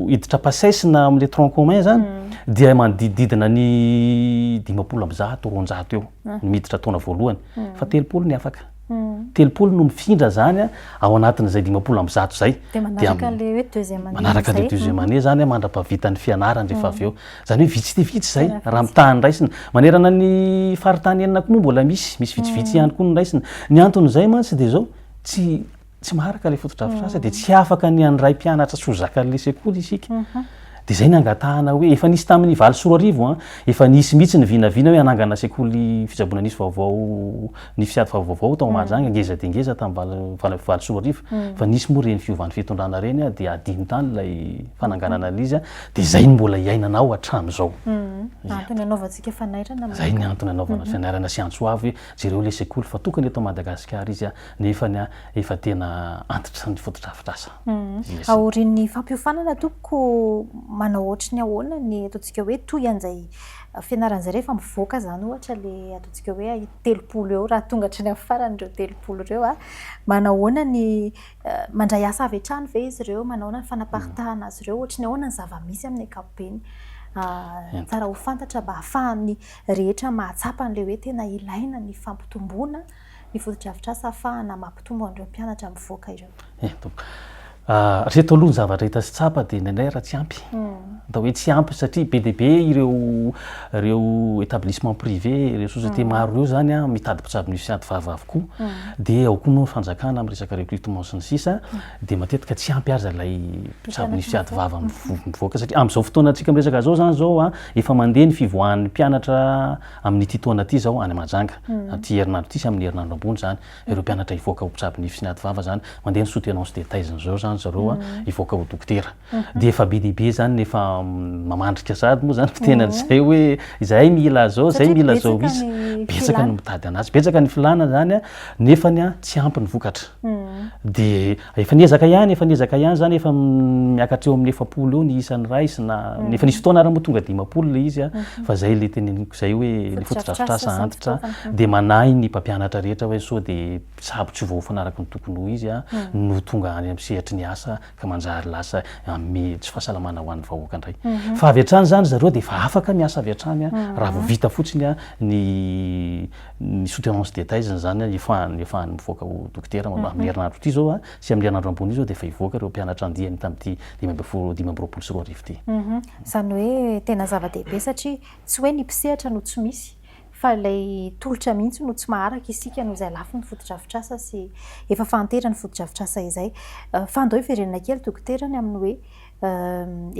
hiditra Paces na amin'ilay tronc commun zany dia manodidididina ny 250, 200 eo ny miditra taona voalohany fa 30 ny afaka. 30 no mifindra zany ao anatin'izay 150 izay. Dia manaraka an'ilay hoe deuxième année. Manaraka an'ilay deuxième année zany mandra-pahavitan'ny fianarany rehefa avy eo. Izany hoe vitsy dia vitsy izay raha mitaha ny raisina. Manerana ny faritany enina koa moa mbola misy, misy vitsivitsy ihany koa ny raisina. Ny anton'izay mantsy dia izao, tsy tsy maharaka ilay fotodrafitrasa dia tsy afaka ny handray mpianatra tsy ho zakan'ilay sekoly isika. Dia izay ny angatahana hoe, efa nisy tamin'ny 2008 an, efa nisy mihitsy ny vinavina hoe hanangana sekoly fitsaboana nify vaovao, nify sy ady vava vaovao tao Mahajanga, ngeza dia ngeza tamin'ny valo 2008. Fa nisy moa ireny fiovan'ny fitondrana ireny dia adino tany ilay fananganana an'ilay izy. Dia izay no mbola iainana ao hatramin'izao. Antony anaovantsika fanairana. Izay ny antony anaovana fanairana sy antso avo hoe jereo ilay sekoly fa tokony eto Madagasikara izy nefa ny efa tena antitra ny fotodrafitrasa. Aorian'ny fampiofanana tompoko manao ohatry ny ahoana ny ataontsika hoe toy an'izay fianarana izay rehefa mivoaka izany ohatra ilay ataontsika hoe 30 eo raha tonga hatrany amin'ny farany ireo 30 ireo manao ahoana ny Mandray asa avy hatrany ve izy ireo? Manahoana ny fanaparitahana azy ireo? Ohatry ny ahoana ny zava-misy amin'ny ankapobeny? Tsara ho fantatra mba ahafahan'ny rehetra mahatsapa an'ilay hoe tena ilaina ny fampitomboana ny fotodrafitrasa ahafahana mampitombo an'ireo mpianatra mivoaka ireo. Eh, tompoko. Hatreto aloha ny zavatra hita sy tsapa dia indraindray raha tsy ampy. Atao hoe tsy ampy satria be dia be ireo ireo établissement privé, ireo société maro ireo zany an, mitady mpitsabo nify sy ady vava avokoa. Dia ao koa moa ny fanjakana amin'ny resaka recrutement sy ny sisa, dia matetika tsy ampy aza ilay mpitsabo nify sy ady vava mivoaka satria amin'izao fotoana antsika miresaka izao zany izao an, efa mandeha ny fivoahan'ny mpianatra amin'ity taona ity izao any Mahajanga, amin'ity herinandro ity sy amin'ny herinandro ambony izany. ireo mpianatra hivoaka ho mpitsabo nify sy ny ady vava zany, mandeha ny soutenance de thèse zareo zany zareo hivoaka ho dokotera. Dia efa be dia be zany ny efa mamandrika sahady moa zany fiteny an'izay hoe izahay mila zao, izay mila zao isa. Betsaka ny mitady anazy, betsaka ny filàna zany an, nefany an tsy ampy ny vokatra. Dia efa niezaka ihany, efa niezaka ihany zany, efa miakatra eo amin'ny 40 eo ny isan'ny raisina, efa nisy fotoana ary moa tonga 50 ilay izy an, fa zay ilay teneniko izay hoe ilay fotodrafitrasa antitra dia manahy ny mpampianatra rehetra hoe sao dia mpitsabo tsy voaofana araka ny tokony ho izy no tonga any amin'ny sehatry ny asa ka manjary lasa hanome tsy fahasalamana ho an'ny vahoaka indray. Fa avy hatrany izany zareo dia efa afaka miasa avy hatrany raha vao vita fotsiny ny ny soutenance de thèse izany ahafahany ahafahany mivoaka ho dokotera amin'ny herinandro ity izao sy amin'ny herinandro ambony io izao dia efa hivoaka ireo mpianatra andiany tamin'ity 2025 ity. Izany hoe tena zava-dehibe satria tsy hoe ny mpisehatra no tsy misy fa ilay tolotra mihitsy no tsy maharaka isika noho izay lafiny fotodrafitrasa sy efa fahanteran'ny fotodrafitrasa izay. Fa andao hiverenana kely dokotera ny amin'ny hoe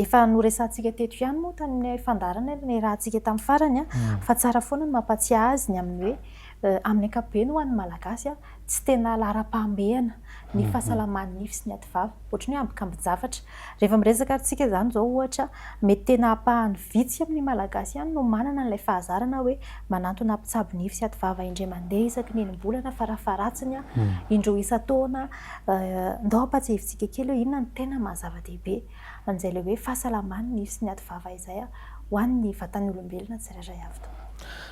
efa noresahantsika teto ihany moa tamin'ny fandaharana niarahantsika tamin'ny farany fa tsara foana ny mampatsiahy azy ny amin'ny hoe amin'ny ankapobeny ho an'ny Malagasy tsy tena laharam-pahamehana ny fahasalaman'ny nify sy ny ativava. Ohatran'ny hoe ambikambin-javatra. Rehefa miresaka ary tsika izany izao ohatra, mety tena ampahany vitsy amin'ny Malagasy ihany no manana an'ilay fahazarana hoe manantona mpitsabo nify sy ativava indray mandeha isaky ny enim-bolana farafaharatsiny, indroa isan-taona. Ndao ampatsiahivintsika kely hoe inona no tena maha zava-dehibe an'izay ilay hoe fahasalaman'ny nify sy ny ativava izay ho an'ny vatan'ny olombelona tsirairay avy tokoa.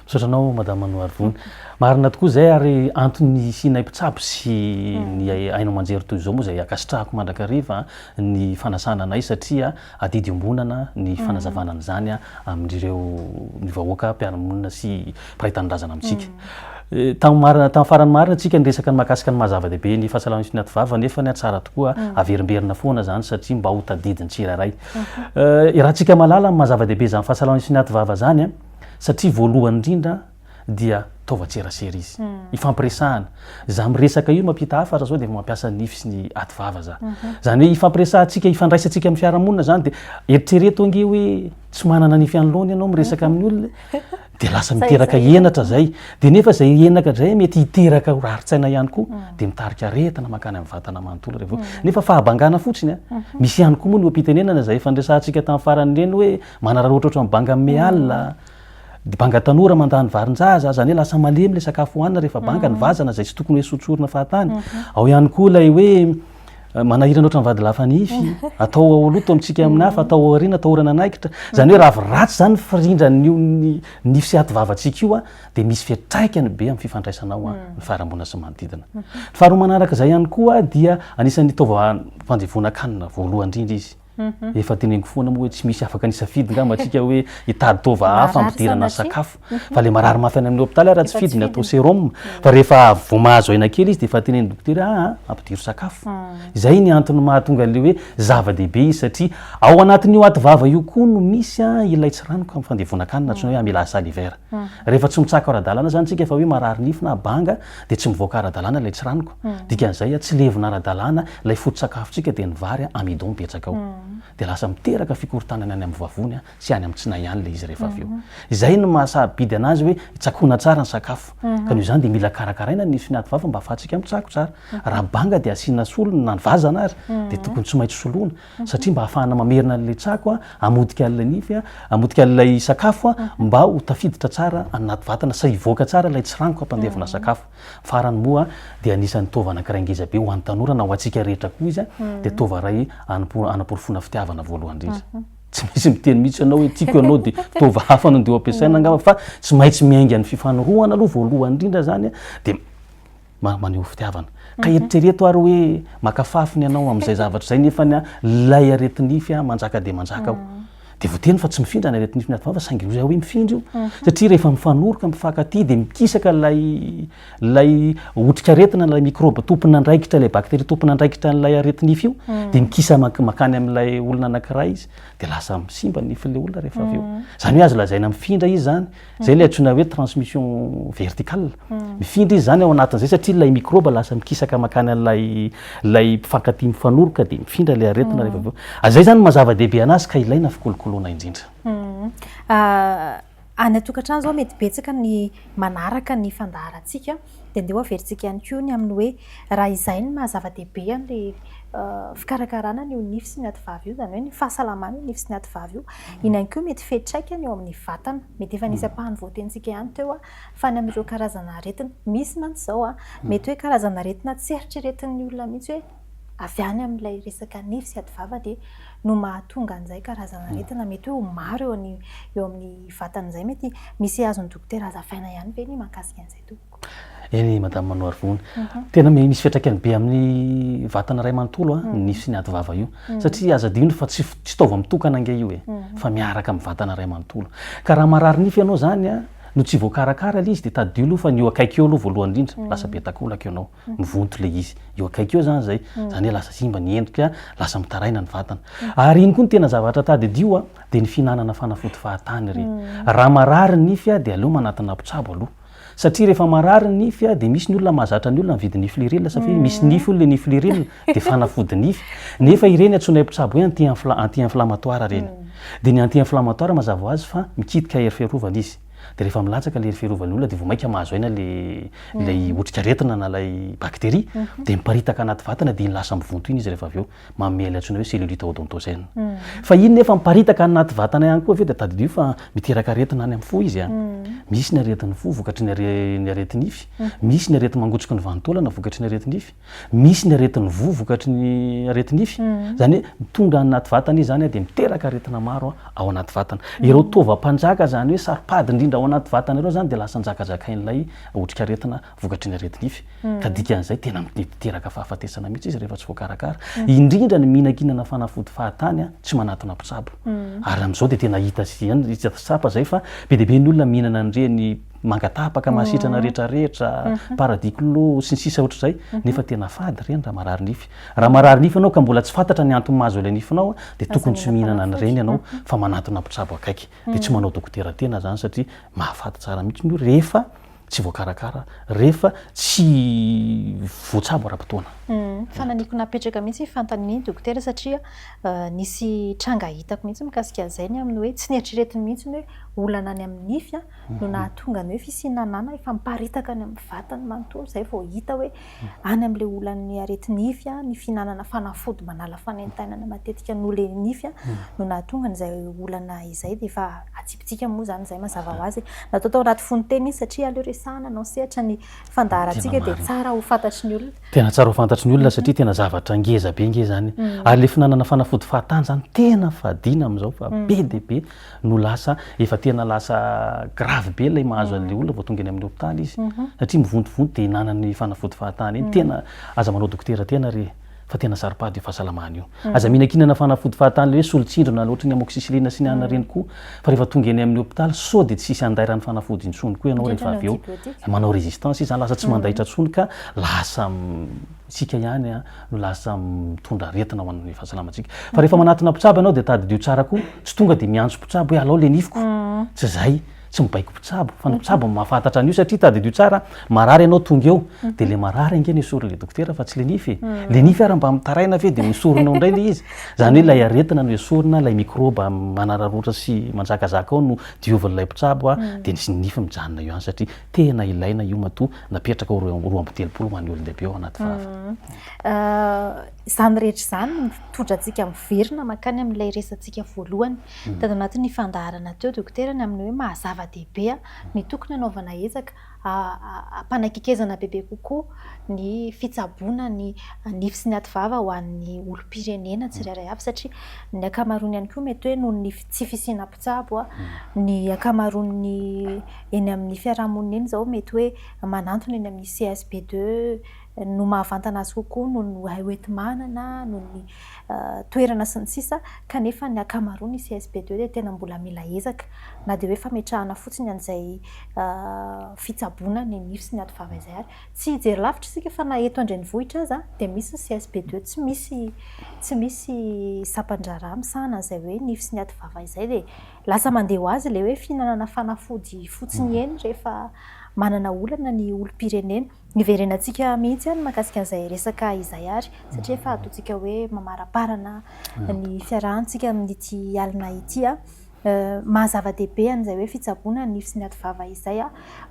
Misaotra anao Madame Manoharivony. Marina tokoa izay ary antony hisianay mpitsabo sy ny haino aman-jery toy izao moa izay ankasitrahako mandrakariva ny fanasana anay satria adidy iombonana ny fanazavana an'izany amin'ireo ny vahoaka mpiara-monina sy mpiray tanindrazana amintsika. Tamin'ny marina tamin'ny farany marina tsika niresaka ny mahakasika ny maha zava-dehibe ny fahasalamana sy ny ati-vava nefa ny tsara tokoa averimberina foana izany satria mba ho tadidin'ny tsirairay. Iarahantsika mahalala ny maha zava-dehibe izany fahasalamana sy ny ati-vava izany satria voalohany indrindra dia taovan-tserasera izy. Ifampiresahana. Za miresaka io mampita hafatra zao dia efa mampiasa nify sy ny ati-vava za. Izany hoe ifampiresahantsika, ifandraisantsika amin'ny fiarahamonina izany dia eritrereto ange hoe tsy manana nify anoloana ianao miresaka amin'ny olona dia lasa miteraka henatra zay. Dia nefa izay henatra izay mety hiteraka rarin-tsaina ihany koa dia mitarika aretina mankany amin'ny vatana manontolo rehefa nefa fahabangana fotsiny a. Misy ihany koa moa ny oha-pitenenana izay efa niresahantsika tamin'ny farany ireny hoe manararaotra ohatran'ny banga mialina Banga tanora mandany varin-jaza, izany hoe lasa malemy ilay sakafo hohanina rehefa banga ny vazana izay tsy tokony hoe sotsorina fahatany. Ao ihany koa ilay hoe manahirana ohatran'ny vady lafa nify, atao ao aloha toa mitsika amin'ny hafa, atao ao aoriana atahorana hanaikitra. Izany hoe raha avy ratsy izany ny firindran'io nify sy ati-vavantsika io dia misy fiantraikany be amin'ny fifandraisanao ny faharamboana sy ny manodidina. Ny faharoa manaraka izay ihany koa dia anisan'ny taovam-pandevonan-kanina voalohany indrindra izy. Efa teneniko foana moa hoe tsy misy afaka nisafidy ngamba antsika hoe hitady taova hafa ampidirana sakafo. Fa le marary mafy any amin'ny hopitaly ary tsy fidiny atao sérum. Fa rehefa vao mahazo aina kely izy dia efa tenenin'ny dokotera hoe aa ampidiro sakafo. Izay ny antony mahatonga an'ilay hoe zava-dehibe izy satria ao anatin'io ativava io koa no misy ilay tsiranoka amin'ny fandevonan-kanina antsoina hoe amylase salivaire. Rehefa tsy mitsako ara-dalàna izany isika fa hoe marary nify na banga dia tsy mivoaka ara-dalàna ilay tsiranoka. Dikan'izay, tsy levona ara-dalàna ilay foto-tsakafontsika dia ny vary amidon betsaka ao. Dia lasa miteraka fikorontanana any amin'ny vavony sy any amin'ny tsinay any ilay izy rehefa avy eo. Izay no maha sarobidy anazy hoe tsakoina tsara ny sakafo. Ka noho izany dia mila karakaraina ny nify sy ny aty vava mba ahafahantsika mitsako tsara. Raha banga dia asiana solony na ny vazana ary dia tokony tsy maintsy soloina. Satria mba ahafahana mamerina an'ilay tsako, hamotika an'ilay nify, hamotika an'ilay sakafo mba ho tafiditra tsara anaty vatana sy hivoaka tsara ilay tsiranoka hampandevona sakafo. Farany moa dia anisan'ny taova anankiray ngeza be ho an'ny tanora na ho antsika rehetra koa izy dia taova iray hanaporofoana fitiavana voalohany indrindra. Tsy misy miteny mihitsy ianao hoe tiako ianao dia taova hafa no andeha ho ampiasaina angamba fa tsy maintsy miainga ny fifanorohana aloha voalohany indrindra izany dia maneho fitiavana. Ka eritrereto ary hoe maka fafiny ianao amin'izay zavatra izay nefa ny ilay areti-nify manjaka dia manjaka ao. Dia voateny fa tsy mifindra ny aretin'ny nify ny ativava saingy hoy aho hoe mifindra io. Satria rehefa mifanoroka, mifankatia dia mikisaka ilay ilay otrikaretina, ilay mikrôba tompon'andraikitra, ilay bakteria tompon'andraikitra an'ilay aretinify io, dia mikisa mankany amin'ilay olona anankiray izy, dia lasa simba ny nifin'ilay olona rehefa avy eo. Izany hoe azo lazaina mifindra izy izany. Izay ilay antsoina hoe transmission verticale. Mifindra izy izany ao anatin'izay satria ilay mikrôba lasa mikisaka mankany amin'ilay ilay mpifankatia mifanoroka dia mifindra ilay aretina rehefa avy eo. Izay izany no maha zava-dehibe anazy ka ilaina fikolokoloana indrindra. Any an-tokantrano izao mety betsaka ny manaraka ny fandaharantsika dia ndeha ho averintsika ihany koa ny amin'ny hoe raha izay no maha zava-dehibe an'ilay fikarakarana an'io nify sy ny ativava io, izany hoe ny fahasalamana io nify sy ny ativava io, iny ihany koa mety fiantraikany eo amin'ny vatana. Mety efa nisy ampahany voatenintsika ihany teo fa ny amin'ireo karazana aretina. Misy mantsy izao, mety hoe karazana aretina tsy eritreretin'ny olona mihitsy hoe avy any amin'ilay resaka nify sy ativava dia no mahatonga an'izay karazana aretina mety hoe ho maro eo amin'ny eo amin'ny vatana izay. Mety misy azon'ny dokotera hazavaina ihany ve ny mahakasika an'izay tompoko? Eny Madame Manoarivony, tena misy fiantraikany be amin'ny vatana iray manontolo ny nify sy ny ativava io. Satria aza adino fa tsy tsy taova mitokana ange io e, fa miaraka amin'ny vatana iray manontolo. Ka raha marary nify ianao izany no tsy voakarakara ilay izy dia tadidio aloha fa ny eo akaiky eo aloha voalohany indrindra, lasa be takolaka ianao. mivonto ilay izy eo akaiky eo zany zay, zany hoe lasa simba ny endrika, lasa mitaraina ny vatana. Ary iny koa ny tena zavatra tadidio a, dia ny fihinanana fanafody fahatany re. Raha marary ny nify a, dia aleo manatona mpitsabo aloha. Satria rehefa marary ny nify a, dia misy ny olona mahazatra ny olona mividy nifliril satria misy nify hono le nifliril, dia fanafody nify. Nefa ireny antsoinay mpitsabo hoe anti-infla- anti-inflammatoire ireny. Dia ny anti-inflammatoire mazava ho azy fa mikitika hery fiarovana izy. Dia rehefa milatsaka ilay hery fiarovan'ny olona dia vao mainka mahazo aina ilay ilay otrikaretina na ilay bactérie dia miparitaka anaty vatana dia iny lasa mivonto iny izy rehefa avy eo manome ilay antsoina hoe cellulite odontogène. Fa iny nefa miparitaka any anaty vatana ihany koa avy eo dia tadidio fa miteraka aretina any amin'ny fo izy an. Misy ny aretin'ny fo vokatry ny are- ny areti-nify, misy ny areti-mangotsiky ny vanin-taolana vokatry ny areti-nify. Misy ny aretin'ny voa vokatry ny areti-nify, izany hoe mitondra any anaty vatana izy izany dia miteraka aretina maro ao anaty vatana. Ireo taovam-panjaka izany hoe saro-pady indrindra ao anaty vatana ireo izany dia lasa anjakazakain'ilay otrikaretina vokatry ny areti-nify. Ka dikan'izay tena miteraka fahafatesana mihitsy izy rehefa tsy voakarakara. Indrindra ny mihinankinana fanafody fahatany tsy manatona mpitsabo. Ary amin'izao dia tena hita sy tsapa izay fa be dia be ny olona mihinana an'ireny mangatapaka, mahasitrana retraretra, paradiclo, sy ny sisa ohatr'izay, nefa tena fady ireny raha marary nify. Raha marary nify ianao ka mbola tsy fantatra ny antony mahazo ilay nifinao dia tokony tsy mihinana an'ireny ianao fa manatona mpitsabo akaiky. Dia tsy manao dokotera tena izany satria mahafaty tsara mihitsy io rehefa tsy voakarakara, rehefa tsy voatsabo ara-potoana. Fananiako napetraka mihitsy iny fanontaniana iny dokotera satria nisy tranga hitako mihitsy mikasika an'izay ny amin'ny hoe tsy neritreretiny mihitsy ny hoe olana any amin'ny nify no nahatonga ny hoe fisiana nana efa miparitaka any amin'ny vatany manontolo, izay vao hita hoe any amin'ilay olan'ny areti-nify, ny fihinanana fanafody manala fanaintainana matetika noho ilay nify no nahatonga an'izay olana izay, dia efa atsipitsika moa izany izay mazava ho azy e. Natao tao anaty fonon-teny izy satria aleo resahana anao sehatra ny fandaharantsika dia tsara ho fantatry ny olona. Tena tsara ho fantatry ny olona satria tena zavatra ngeza be nge izany. Ary ilay fihinanana fanafody fahatany izany tena fadiana amin'izao fa be dia be no lasa efa tena lasa grave be ilay mahazo an'ilay olona vao tonga eny amin'ny hopitaly izy satria mivontovonto dia hinanany fanafody fahatany iny tena aza manao dokotera tena re fa tena saropady io fahasalamana io aza mihinankinana fanafody fahatany ilay hoe solontsindrona ohatry ny amoxicilline sy ny anona ireny koa fa rehefa tonga eny amin'ny hopitaly sao dia tsisy handairan'ny fanafody intsony koa ianao rehefa avy eo manao résistance izy zany lasa tsy mandaitra intsony ka lasa Isika ihany no lasa mitondra aretina ho an'ny fahasalamantsika. Fa rehefa manatona mpitsabo ianao dia tadidio tsara koa, tsy tonga dia miantso mpitsabo hoe alao le nifiko. Tsy izay, tsy mibaiko mpitsabo, fa ny mpitsabo no mahafantatra an'io satria tadidio tsara, marary ianao tonga eo, dia le marary ange no esorin'le dokotera fa tsy le nify e. Le nify ary mba mitaraina ve dia noesorinao indray le izy. Izany hoe ilay aretina no esorina, ilay mikraoba manararaotra sy manjakazaka ao no diovin'ilay mpitsabo dia ny nify mijanona eo ihany satria tena ilaina io matoa napetraka ho 32 ho an'ny olon-dehibe ao anaty vava. Izany rehetra izany no mitondra antsika miverina mankany amin'ilay resatsika voalohany tato anatin'ny fandaharana teo Dokotera ny amin'ny hoe maha zava-dehibe ny tokony hanaovana ezaka hampanakekezana bebe kokoa ny fitsaboana ny nify sy ny ativava ho an'ny olom-pirenena tsirairay avy satria ny ankamaroany ihany koa mety hoe noho ny tsy fisiana mpitsabo, ny ankamaroan'ny eny amin'ny fiarahamonina eny izao mety hoe manantona eny amin'ny CSB deux. no mahavantana azy kokoa noho ny hoenti-manana, noho ny toerana sy ny sisa kanefa ny ankamaroany ny CSB deux dia tena mbola mila ezaka na dia hoe fametrahana fotsiny an'izay fitsaboana ny nify sy ny ativava izay ary. Tsy hijery lavitra isika fa na eto an-drenivohitra aza dia misy ny CSB deux tsy misy tsy misy sampan-draharaha misahana an'izay hoe nify sy ny ativava izay dia lasa mandeha ho azy ilay hoe fihinanana fanafody fotsiny eny rehefa manana olana ny olom-pirenena. Hiverenantsika mihitsy ihany mahakasika an'izay resaka izay ary satria efa ataontsika hoe mamaraparana ny fiarahantsika amin'ity alina ity. Maha zava-dehibe an'izay hoe fitsaboana ny nify sy ny ativava izay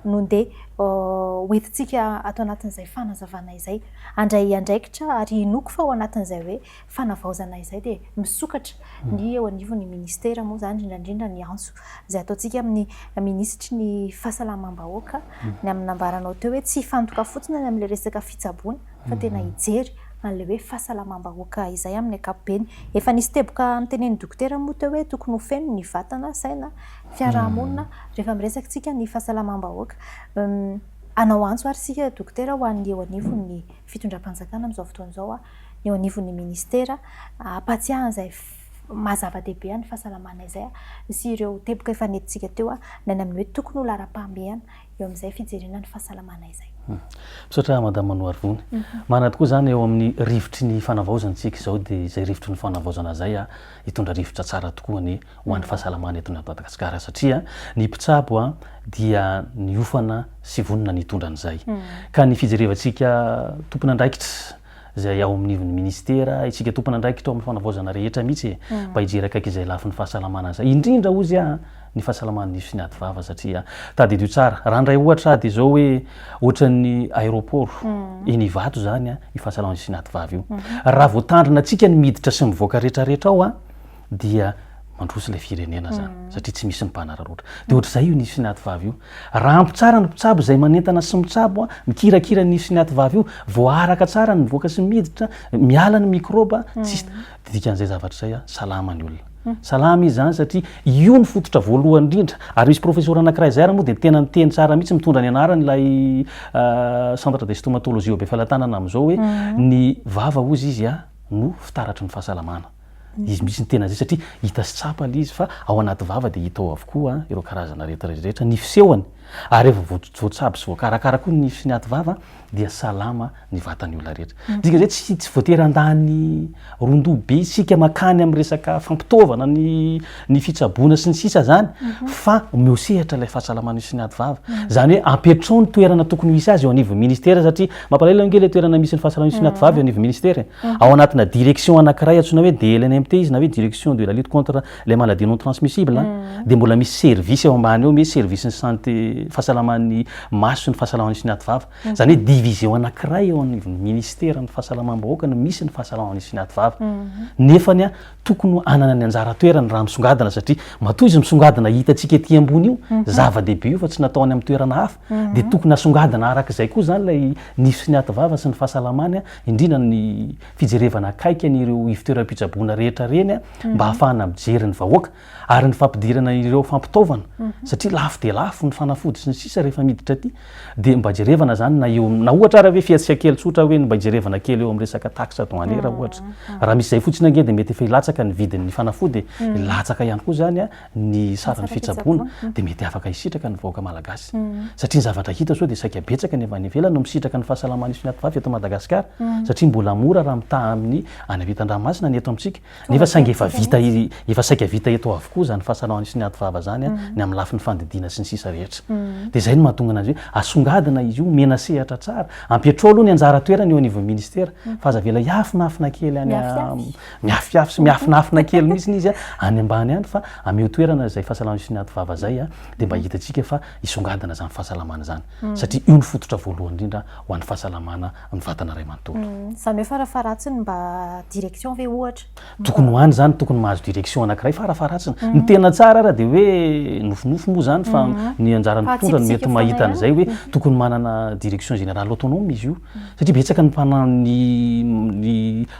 no ndeha hoentintsika ato anatin'izay fanazavana izay. Handray andraikitra ary inoako fa ao anatin'izay hoe fanavaozana izay dia misokatra ny eo anivon'ny ministera moa izany indrindra indrindra ny antso izay ataontsika amin'ny minisitry ny fahasalamam-bahoaka ny amin'ny nambaranao teo hoe tsy hifantoka fotsiny any amin'ilay resaka fitsaboana fa tena hijery an'ilay hoe fahasalamam-bahoaka izay amin'ny ankapobeny. Efa nisy teboka notenenin'ny dokotera moa teo hoe tokony ho feno ny vatana, saina, fiarahamonina rehefa miresaka isika ny fahasalamam-bahoaka. Hanao antso ary isika dokotera ho an'ny eo anivon'ny fitondram-panjakana amin'izao fotoana izao, ny eo anivon'ny ministera, hampatsiahy an'izay maha zava-dehibe ny fahasalamana izay sy ireo teboka efa nentintsika teo ny any amin'ny hoe tokony ho laharam-pahamehana eo amin'izay fijerena ny fahasalamana izay. Misaotra Madame Manoarivony. Marina tokoa izany eo amin'ny rivotry ny fanavaozana isika izao dia izay rivotry ny fanavaozana izay hitondra rivotra tsara tokoa anie ho an'ny fahasalamana eto Madagasikara satria ny mpitsabo dia niofana sy vonona ny hitondra an'izay. Ka ny fijerevantsika tompon'andraikitra izay ao amin'ny ivon'ny ministera, isika tompon'andraikitra ao amin'ny fanavaozana rehetra mihitsy e, mba hijery akaiky izay lafiny fahasalamana izay. Indrindra hozy aho ny fahasalaman'ny nify sy ny ady vava satria tadidio tsara, raha handray ohatra aho dia izao hoe ohatran'ny aéroport eny Ivato izany io fahasalaman'ny nify sy ny ady vava io. Raha voatandrina antsika ny miditra sy mivoaka rehetrarehetra ao dia mandroso ilay firenena zany satria tsy misy ny mpanararaotra. Dia ohatr'izay io nify sy ny aty vava io. Raha ampy tsara ny mpitsabo izay manentana sy mitsabo, mikirakira ny nify sy ny aty vava io, voaaraka tsara ny mivoaka sy ny miditra, miala ny mikraoba, tsisy, dia dikan'izay zavatra izay salama ny olona. Salama izy izany satria io no fototra voalohany indrindra. Ary misy profesora anankiray izay ary moa dia tena niteny tsara mihitsy mitondra ny anarany ilay centre de stomatologie ao Befelatanana amin'izao hoe ny vava hozy izy no fitaratry ny fahasalamana. Izy mihitsy ny tena izay satria hita sy tsapa ilay izy fa ao anaty vava dia hita ao avokoa ireo karazana aretina rehetra, ny fisehony ary rehefa voatsabo sy voakarakara koa ny nify sy ny aty vava dia salama ny vatan'ny olona rehetra. Dikan'izay tsy tsy voatery handany ron-doha be isika mankany amin'ny resaka fampitaovana ny ny fitsaboana sy ny sisa zany fa omeo sehatra ilay fahasalamana sy ny ady vava. Zany hoe ampetrao ny toerana tokony ho hisy azy eo anivon'ny ministera satria mampalahelo ange ilay toerana misy ny fahasalamana sy ny ady vava eo anivon'ny ministera e. Ao anatina direction anankiray antsoina hoe DLNMT izy na hoe direction de la lutte contre les maladies non transmissibles dia mbola misy service eo ambany eo, misy service ny santé fahasalaman'ny maso sy ny fahasalaman'ny sy ny ady vava. Izany hoe division anankiray eo anivon'ny ministeran'ny fahasalamam-bahoaka no misy ny fahasalamana sy ny ady vava. Nefany tokony hanana ny anjara toerany raha misongadina satria matoa izy misongadina hitantsika ety ambony io, zava-dehibe io fa tsy natao any amin'ny toerana hafa, dia tokony asongadina araka izay koa izany ilay nify sy ny ady vava sy ny fahasalamany indrindra ny fijerevana akaiky an'ireo ivotoeram-pitsaboana rehetra ireny mba hahafahana mijery ny vahoaka ary ny fampidirana ireo fampitaovana satria lafo dia lafo ny fanafody sy ny sisa rehefa miditra aty dia mba jerevana zany na eo na ohatra ary hoe fihetsika kely tsotra hoe mba hijerevana kely eo amin'ny resaka taxe douanière ohatra raha misy izay fotsiny ange dia mety efa hilatsaka ny vidin'ny fanafody hilatsaka ihany koa zany ny saran'ny fitsaboana dia mety afaka hisitraka ny vahoaka malagasy satria ny zavatra hita zao dia saika betsaka ny avy any ivelany no misitraka ny fahasalamana sy ny ativavy eto Madagasikara satria mbola mora raha mitaha amin'ny any ampitan-dranomasina ny eto amintsika nefa saingy efa vita efa saika vita eto avokoa izany fahasalamana sy ny ativava izany ny amin'ny lafiny fandidiana sy ny sisa rehetra dia izay no mahatonga anazy hoe asongadina izy io omena sehatra tsara ampiatrao aloha ny anjara toerana eo anivon'ny ministera fa aza avela hiafinafina kely any miafiafy sy miafinafina kely mihitsy izy any ambany any fa ameo toerana izay fahasalamana sy ny ady vava izay dia mba hitantsika fa hisongadina izany fahasalamana izany satria io no fototra voalohany indrindra ho an'ny fahasalamana ny vatana iray manontolo. Izany hoe farafaharatsiny mba direction ve ohatra? Tokony ho any izany, tokony mahazo direction anankiray farafaharatsiny. Ny tena tsara ara dia hoe nofinofy moa izany fa ny anjaran'ny. ny mpitondra no mety mahita an'izay hoe tokony manana direction générale autonome izy io satria betsaka ny mpana ny ny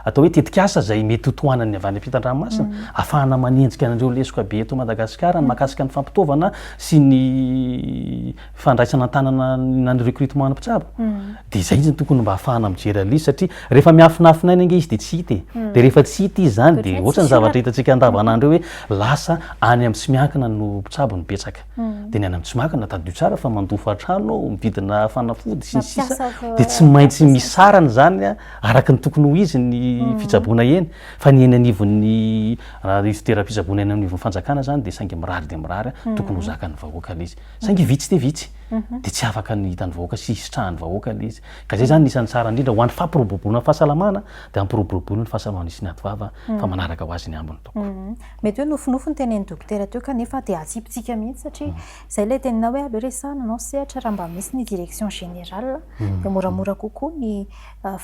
atao hoe tetikasa izay mety ho tohanan'ny avy any ampitan-dranomasina ahafahana manenjika an'ireo lesoka be eto Madagasikara ny mahakasika ny fampitaovana sy ny fandraisana an-tanana na ny recrutement ny mpitsabo dia izay izy no tokony mba ahafahana mijery an'ilay izy satria rehefa miafinafina aina ange izy dia tsy hita e dia rehefa tsy hita izy izany dia ohatra ny zavatra hitantsika andavanandro eo hoe lasa any amin'ny tsy miankina no mpitsabo no betsaka dia ny any amin'ny tsy miankina tadidio tsara fa mandofa trano mividina fanafody sy ny sisa dia tsy maintsy misy sarany izany araka ny tokony ho izy ny fitsaboana eny fa ny eny anivon'ny raha toeram-pitsaboana eny anivon'ny fanjakana izany dia saingy mirary dia mirary tokony ho zakan'ny vahoaka ilay izy Saingy vitsy dia vitsy, dia tsy afaka ny hitan'ny vahoaka sy hisitrahan'ny vahoaka ilay izy. Ka izay izany ny isan'ny tsara indrindra ho an'ny fampiroboroboana ny fahasalamana, dia ampiroboroboina ny fahasalamana sy ny ady vava fa manaraka ho azy ny ambiny tompoko. Mety hoe nofinofy ny tenenin'i Dokotera teo kanefa dia atsipitsika mihitsy satria izay ilay teninao hoe aleo resahana anao sehatra raha mba misy ny direction générale dia moramora kokoa ny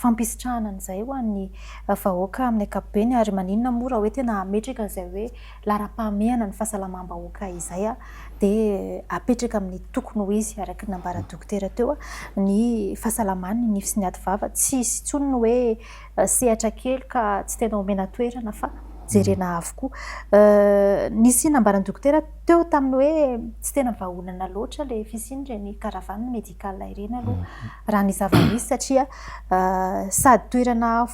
fampisitrahana an'izay ho an'ny vahoaka amin'ny ankapobeny ary maninona moa raha hoe tena hametraka an'izay hoe laharam-pahamehana ny fahasalamam-bahoaka izay dia apetraka amin'ny tokony ho izy araka ny nambaran'ny dokotera teo ny fahasalaman'ny nify sy ny ati vava. Tsy hisy intsony ny hoe sehatra kely ka tsy tena omena toerana fa jerena avokoa. Nisy nambaran'ny dokotera teo tamin'ny hoe tsy tena vahaolana loatra ilay fisian'ireny caravane médicale ireny aloha raha ny zava-misy satria sady toerana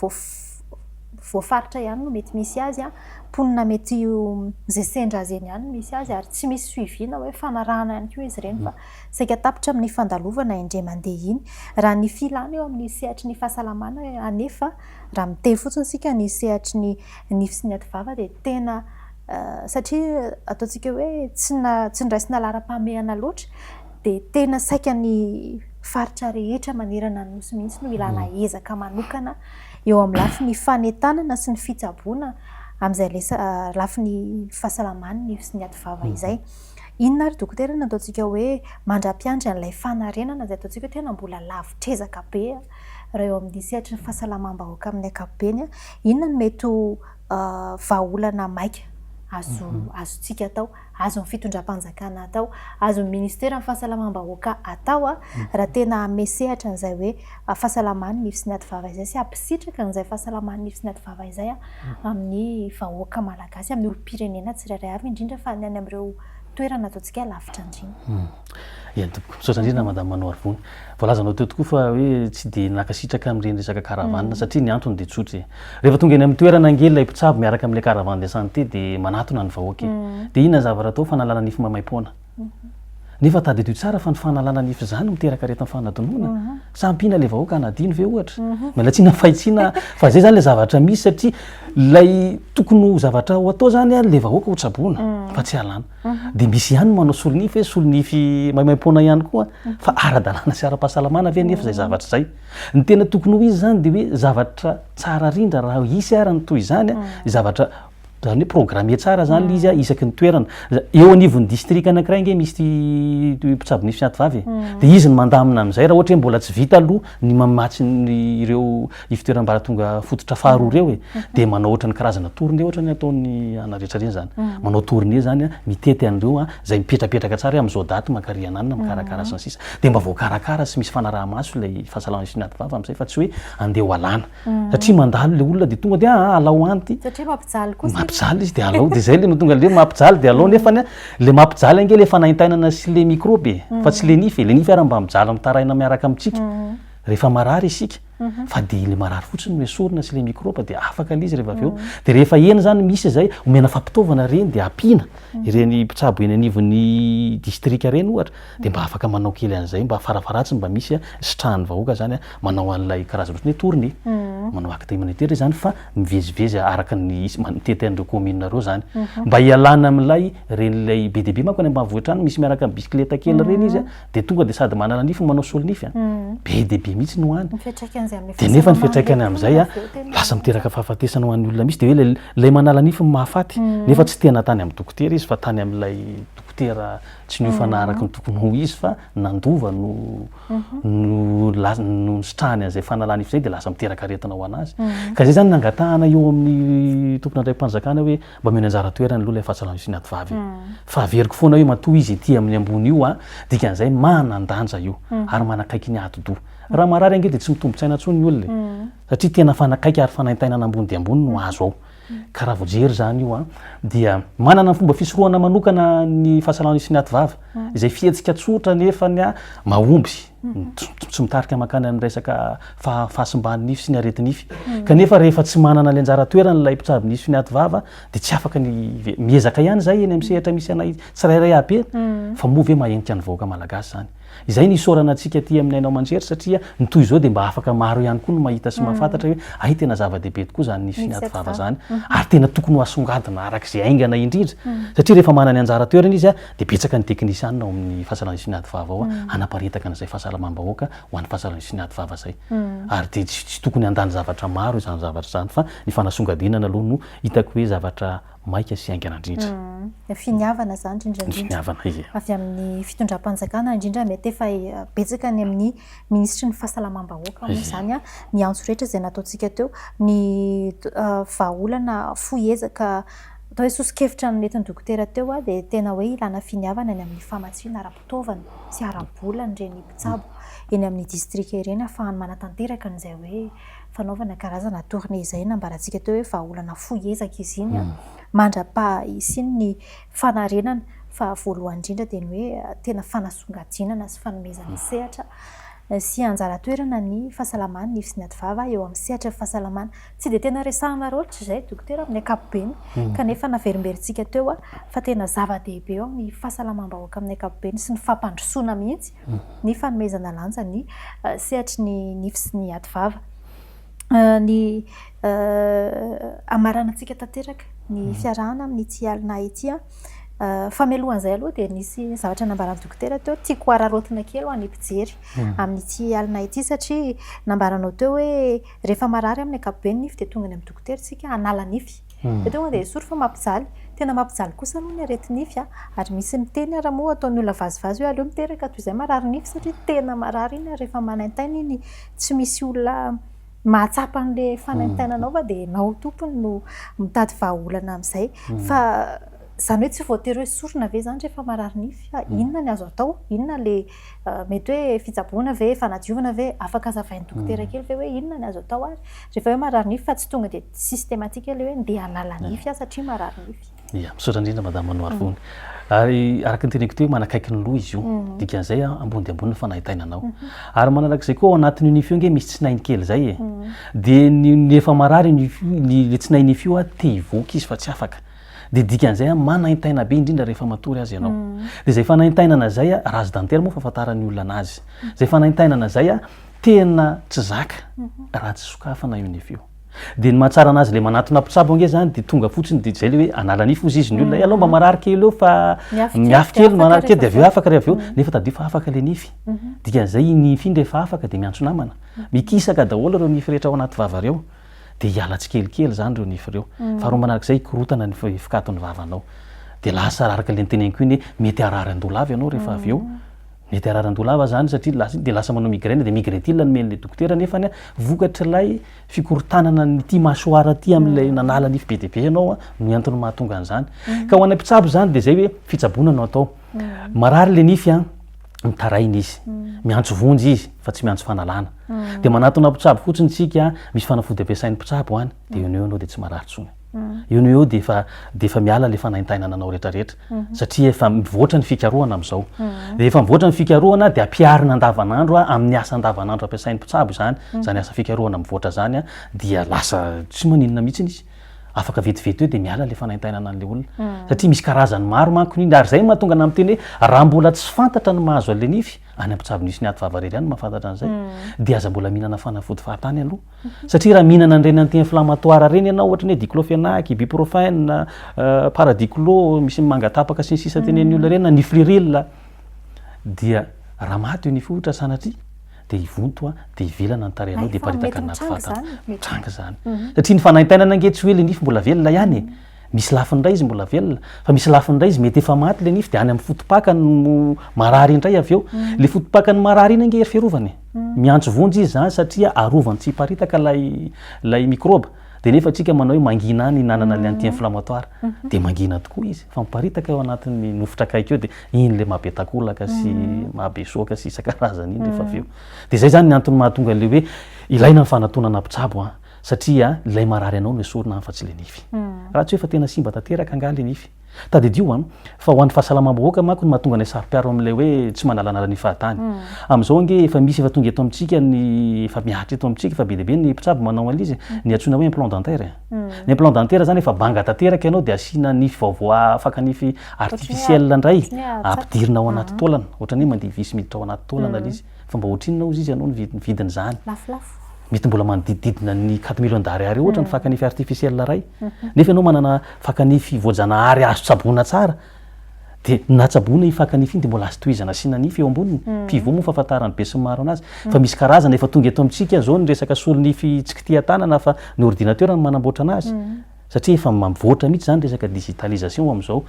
voafaritra ihany no mety misy azy. Mponina mety ho izay sendra azy eny ihany no misy azy ary tsy misy suivi na hoe fanarahana ihany koa izy ireny fa saika tapitra amin'ny fandalovana indray mandeha iny. Raha ny filana eo amin'ny sehatry ny fahasalamana anefa, raha miteny fotsiny isika ny sehatry ny nify sy ny ativava dia tena satria ataontsika hoe tsy tsy noraisina laharam-pahamehana loatra dia tena saika ny faritra rehetra manerana ny Nosy mihitsy no ilana ezaka manokana eo amin'ny lafiny fanentanana sy ny fitsaboana amin'izay lesa lafiny fahasalamana ny nify sy ny ativava izay. Inona ary dokotera no ataontsika hoe mandra-piandry an'ilay fanarenana izay ataontsika hoe tena mbola lavitr'ezaka be raha eo amin'ny sehatry ny fahasalamam-bahoaka amin'ny ankapobeny, inona no mety ho vahaolana maika azo azontsika atao, azon'ny fitondram-panjakana atao, azon'ny ministeran'ny fahasalamam-bahoaka atao raha tena hanome sehatra an'izay hoe fahasalaman'ny nify sy ny ativava izay sy hampisitraka an'izay fahasalaman'ny nify sy ny ativava izay amin'ny vahoaka malagasy, amin'ny olom-pirenena tsirairay avy, indrindra fa ny any amin'ireo toerana ataontsika lavitra andriana. Eny tompoko. Misaotra indrindra Madame Manoharivony. Voalazanao teo tokoa fa hoe tsy dia nankasitraka amin'ireny resaka caravane satria ny antony dia tsotra e. Rehefa tonga eny amin'ny toerana ange ilay mpitsabo miaraka amin'ilay caravane de santé dia manatona ny vahoaka e. Dia inona ny zavatra atao? Fanalana nify maimaimpoana. Nefa tadidio tsara fa ny fanalana nify izany miteraka aretin'ny fanadinoana. Sa ampiana ilay vahoaka hanadino ve ohatra? Miala tsiny amin'ny fahitsiana fa izay izany ilay zavatra misy satria ilay tokony ho zavatra ho atao izany ilay vahoaka ho tsaboina fa tsy alana. Dia misy ihany ny manao solonify hoe solonify maimaimpoana ihany koa fa ara-dalàna sy ara-pahasalamana ve anefa izay zavatra izay? Ny tena tokony ho izy izany dia hoe zavatra tsara rindra raha hisy ara ny toy izany, zavatra Izany hoe programmer tsara izany ilay izy isaky ny toerana. Eo anivon'ny district anankiray ange misy mpitsabo nify sy ativava e. Dia izy no mandamina amin'izay raha ohatra hoe mbola tsy vita aloha ny mamatsy ny ireo ivotoeram-baratonga fototra faharoa ireo e. Dia manao ohatran'ny karazana tournée ohatran'ny ataon'ny ana rehetra ireny izany. Manao tournée izany mitety an'ireo izay mipetrapetraka tsara hoe amin'izao daty mankary ananona mikarakara sy ny sisa. Dia mba voakarakara sy misy fanaraha-maso ilay fahasalamana nify sy ny ativava amin'izay fa tsy hoe andeha ho alana. Satria mandalo le olona de tonga de aa alao any ty. Satria mampijaly kosa izy. Mampijaly izy de alao de zay le mahatonga le mampijaly de alao nefany a le mampijaly ange le fanaintainana sy le microbe e fa tsy le nify e, le nify ara mba mijaly mitaraina miaraka amintsika rehefa marary isika fa de le marary fotsiny no esorina sy le microbe de afaka le izy rehefa avy eo de rehefa eny zany misy zay omena fampitaovana reny de ampiana ireny mpitsabo eny anivon'ny distrika reny ohatra dia mba afaka manao kely an'izay mba farafaharatsiny mba misy sitrahan'ny vahoaka zany manao an'ilay karazana ohatran'ny hoe tournée manao acte humanitaire izany fa mivezivezy araka ny isy mitety an'ireo commune ireo zany mba hialana amin'ilay reny ilay be dia be manko any ambanivohitra any misy miaraka amin'ny bisikileta kely ireny izy dia tonga dia sady manala nify no manao solonify be dia be mihitsy no any dia nefa ny fiantraikany amin'izay lasa miteraka fahafatesana ho an'ny olona mihitsy dia hoe ilay manala nify no mahafaty nefa tsy tena tany amin'ny dokotera izy fa tany amin'ilay dokotera. dokotera tsy niofana araka ny tokony ho izy fa nandova no no lasa no nisitrahany an'izay fanalana nify izay dia lasa miteraka aretina ho an'azy. Ka izay izany nangatahana eo amin'ny tompon'andraiki-panjakana hoe mba omeo ny anjara toerany aloha ilay fahasalamana sy ny ady vava e. Fa averiko foana hoe matoa izy ety amin'ny ambony io an, dikan'izay manan-danja io ary manakaiky ny atidoha. Raha marary ange dia tsy mitombin-tsaina intsony ny olona e. Satria tena fanakaiky ary fanaintainana ambony dia ambony no azo ao. Ka raha voajery izany io an, dia manana ny fomba fisorohana manokana ny fahasalamana sy ny ati vava, izay fihetsika tsotra nefany an, mahomby, tsy mitarika mankany amin'ny resaka fahasimban'ny nify sy ny areti-nify. Kanefa rehefa tsy manana ny anjara toerany ilay mpitsabo nify sy ny ati vava dia tsy afaka ny miezaka ihany izay eny amin'ny sehatra misy anay tsirairay aby eny, fa moa ve mahenika ny vahoaka malagasy izany? Izay no isaorana antsika aty amin'ny haino aman-jery satria ny toy izao dia mba afaka maro ihany koa no mahita sy mahafantatra hoe hay tena zava-dehibe tokoa izany nify sy ny ady vava izany ary tena tokony ho asongadina araka izay haingana indrindra satria rehefa manana ny anjara toerany izy dia betsaka ny teknisianina ao amin'ny fahasalamana sy ny ady vava ao hanaparitaka an'izay fahasalamam-bahoaka ho an'ny fahasalamana sy ny ady vava izay ary dia tsy tokony handany zavatra maro izany zavatra izany fa ny fanasongadinana aloha no hitako hoe zavatra maika sy haingana indrindra. Ny finiavana izany indrindra indrindra. Ny finiavana, ie. Avy amin'ny fitondram-panjakana indrindra mety efa betsaka any amin'ny minisitry ny fahasalamam-bahoaka moa izany ny antso rehetra izay nataontsika teo, ny vahaolana fohy ezaka atao hoe soso-kevitra nomen'ny dokotera teo dia tena hoe ilana finiavana ny amin'ny famatsiana ara-pitaovana sy ara-bola an'ireny mpitsabo eny amin'ny distrika ireny ahafahany manatanteraka an'izay hoe fanaovana karazana tournée izay nambarantsika teo hoe vahaolana fohy ezaka izy iny mandra-paha hisian'ny fanarenana fa voalohany indrindra dia ny hoe tena fanasongadinana sy fanomezana sehatra sy anjara toerana ny fahasalaman'ny nify sy ny ativava eo amin'ny sehatry ny fahasalamana. Tsy dia tena resahana loatra izay dokotera amin'ny ankapobeny kanefa naverimberintsika teo fa tena zava-dehibe eo amin'ny fahasalamam-bahoaka amin'ny ankapobeny sy ny fampandrosoana mihitsy ny fanomezana lanja ny sehatry ny nify sy ny ativava. Ny hamaranantsika tanteraka ny fiarahana amin'ity alina ity. Fa mialohan'izay aloha dia nisy zavatra nambaran'ny dokotera teo tiako hararaotina kely ho an'ny mpijery amin'ity alina ity satria nambaranao teo hoe rehefa marary amin'ny ankapobeny ny nify dia tonga any amin'ny dokotera isika hanala nify. Dia tonga dia esory fa mampijaly. Tena mampijaly kosa aloha ny areti-nify ary misy miteny ary moa ataon'ny olona vazivazy hoe aleo miteraka toy izay marary nify satria tena marary iny ary rehefa manaintaina iny tsy misy olona mahatsapa an'ilay fanaintainanao fa dia ianao tompony no mitady vahaolana amin'izay. Fa izany hoe tsy voatery hoe esorina ve izany rehefa marary nify? Fa inona ny azo atao? Inona ilay mety hoe fitsaboana ve, fanadiovana ve? Afaka hazavain'ny dokotera kely ve hoe inona ny azo atao ary rehefa hoe marary nify fa tsy tonga dia systématique ilay hoe ndeha hanala nify aho satria marary nify. Ia, misaotra indrindra Madame Manoharivony. Ary araka ny teneniko teo hoe manakaiky ny loha izy io. Dikan'izay ambony dia ambony ny fanaintainanao. Ary manarak'izay koa ao anatin'io nify io ange misy tsinainy kely izay e. Dia ny ny efa marary io nify io, ny le tsinay nify io te hivoaka izy fa tsy afaka. Dia dikan'izay manaintaina be indrindra rehefa matory aza ianao. Dia izay fanaintainana izay, race dentaire moa fahafantaran'ny olona anazy. Izay fanaintainana izay tena tsy zaka raha tsy sokafana io nify io. Dia ny mahatsara anazy le manatona mpitsabo ange zany dia tonga fotsiny dia zay le hoe hanala nify hozy izy ny olona, eh aleo mba marary kely eo fa miafy kely marary kely dia avy eo afaka rehefa avy eo, nefa tadidio fa afaka le nify, dikan'izay iny nify iny rehefa afaka dia miantso namana, mikisaka daholo ireo nify rehetra ao anaty vava ireo, dia hiala tsikelikely zany ireo nify ireo, faharoa manarak'izay hikorotana ny fikaton'ny vavanao, dia lasa araka le noteneniko iny hoe mety harary andoha lava ianao rehefa avy eo. Mety harary andoha lava zany satria lasa dia lasa manao migraine dia migretil no omen'ilay dokotera nefany a vokatr'ilay fikorontanana an'ity mâchoire ity amin'ilay nanala nify be dia be ianao a no antony mahatonga an'izany. Ka ho an'ny mpitsabo zany dia zay hoe fitsaboana no atao. Marary le nify a, mitaraina izy, miantso vonjy izy fa tsy miantso fanalana. Dia manatona mpitsabo fotsiny tsika, misy fanafody ampiasain'ny mpitsabo any dia eo no eo ianao dia tsy marary intsony. Eo no eo dia efa dia efa miala ilay fanaintainana anao rehetrarehetra satria efa mivoatra ny fikarohana amin'izao. Rehefa mivoatra ny fikarohana dia ampiharina andavanandro amin'ny asa andavanandro ampiasain'ny mpitsabo izany, izany asa fikarohana mivoatra izany dia lasa tsy maninona mihitsy izy. Afaka vetivety eo dia miala ilay fanaintainana an'ilay olona. Satria misy karazany maro manko iny ary izay no mahatonga anah miteny hoe raha mbola tsy fantatra ny mahazo an'ilay nify, any amin'ny mpitsabo nify sy ny aty vava irery ihany no mahafantatra an'izay, dia aza mbola mihinana fanafody fahatany aloha. Satria raha mihinana an'ireny anti-inflammatoire ireny ianao ohatra ny hoe diclofenac, ibuprofen, paradiclo, misy manga tapaka sy ny sisa tenenin'ny olona ireny na nifluril dia raha maty io nify io ohatra sanatria dia hivonto dia hivelana ny tarehinao dia hiparitaka anaty vatana. Mitranga izany. Satria ny fanaintainana ange tsy hoe ilay nify mbola velona ihany e. Misy lafiny indray izy mbola velona, fa misy lafiny indray izy mety efa maty le nify dia any amin'ny foto-pakany no marary indray avy eo. Le foto-pakany marary iny ange hery fiarovana e. Miantso vonjy izy izany satria arovany tsy hiparitaka ilay ilay mikrôba. Dia nefa tsika manao hoe mangina any hihinanana ilay anti-inflammatoire. Dia mangina tokoa izy fa miparitaka eo anatin'ny nofotra akaiky eo dia iny ilay mahabe takolaka sy mahabe soaka sy isan-karazany iny rehefa avy eo. Dia izay izany ny antony mahatonga ilay hoe ilaina ny fanatonana mpitsabo an. Satria ilay marary anao no esorina any fa tsy ilay nify. Raha tsy hoe efa tena simba tanteraka angaha ilay nify. Tadidio an, fa ho an'ny fahasalamam-bahoaka manko no mahatonga anay saro-piaro amin'ilay hoe tsy manalanala ny fahatany. Amin'izao ange efa misy efa tonga eto amintsika ny, efa mihatra eto amintsika, efa be dia be ny mpitsabo manao an'ilay izy, ny antsoina hoe implant dentaire. Ny implant dentaire izany efa banga tanteraka ianao dia asiana nify vaovao afaka nify artificiel indray ampidirina ao anaty taolana. Ohatran'ny hoe mandeha visy miditra ao anaty taolana ilay izy. Fa mba ohatrinona hozy izy ianao ny vidin'izany? Lafolafo. Mety mbola manodidididina ny quatre millions d'ariary eo ohatra ny fakanify artificiel iray. Nefa ianao manana fakanify voajanahary azo tsaboina tsara. Dia na tsaboina iny fakanify iny dia mbola azo tohizana asiana nify eo amboniny. Pivot moa fahafantaran'ny besinimaro anazy. Fa misy karazana efa tonga eto amintsika izao ny resaka solonify tsy kitihan-tanana fa ny ordinateur no manamboatra anazy. Satria efa mivoatra mihitsy izany resaka digitalisation amin'izao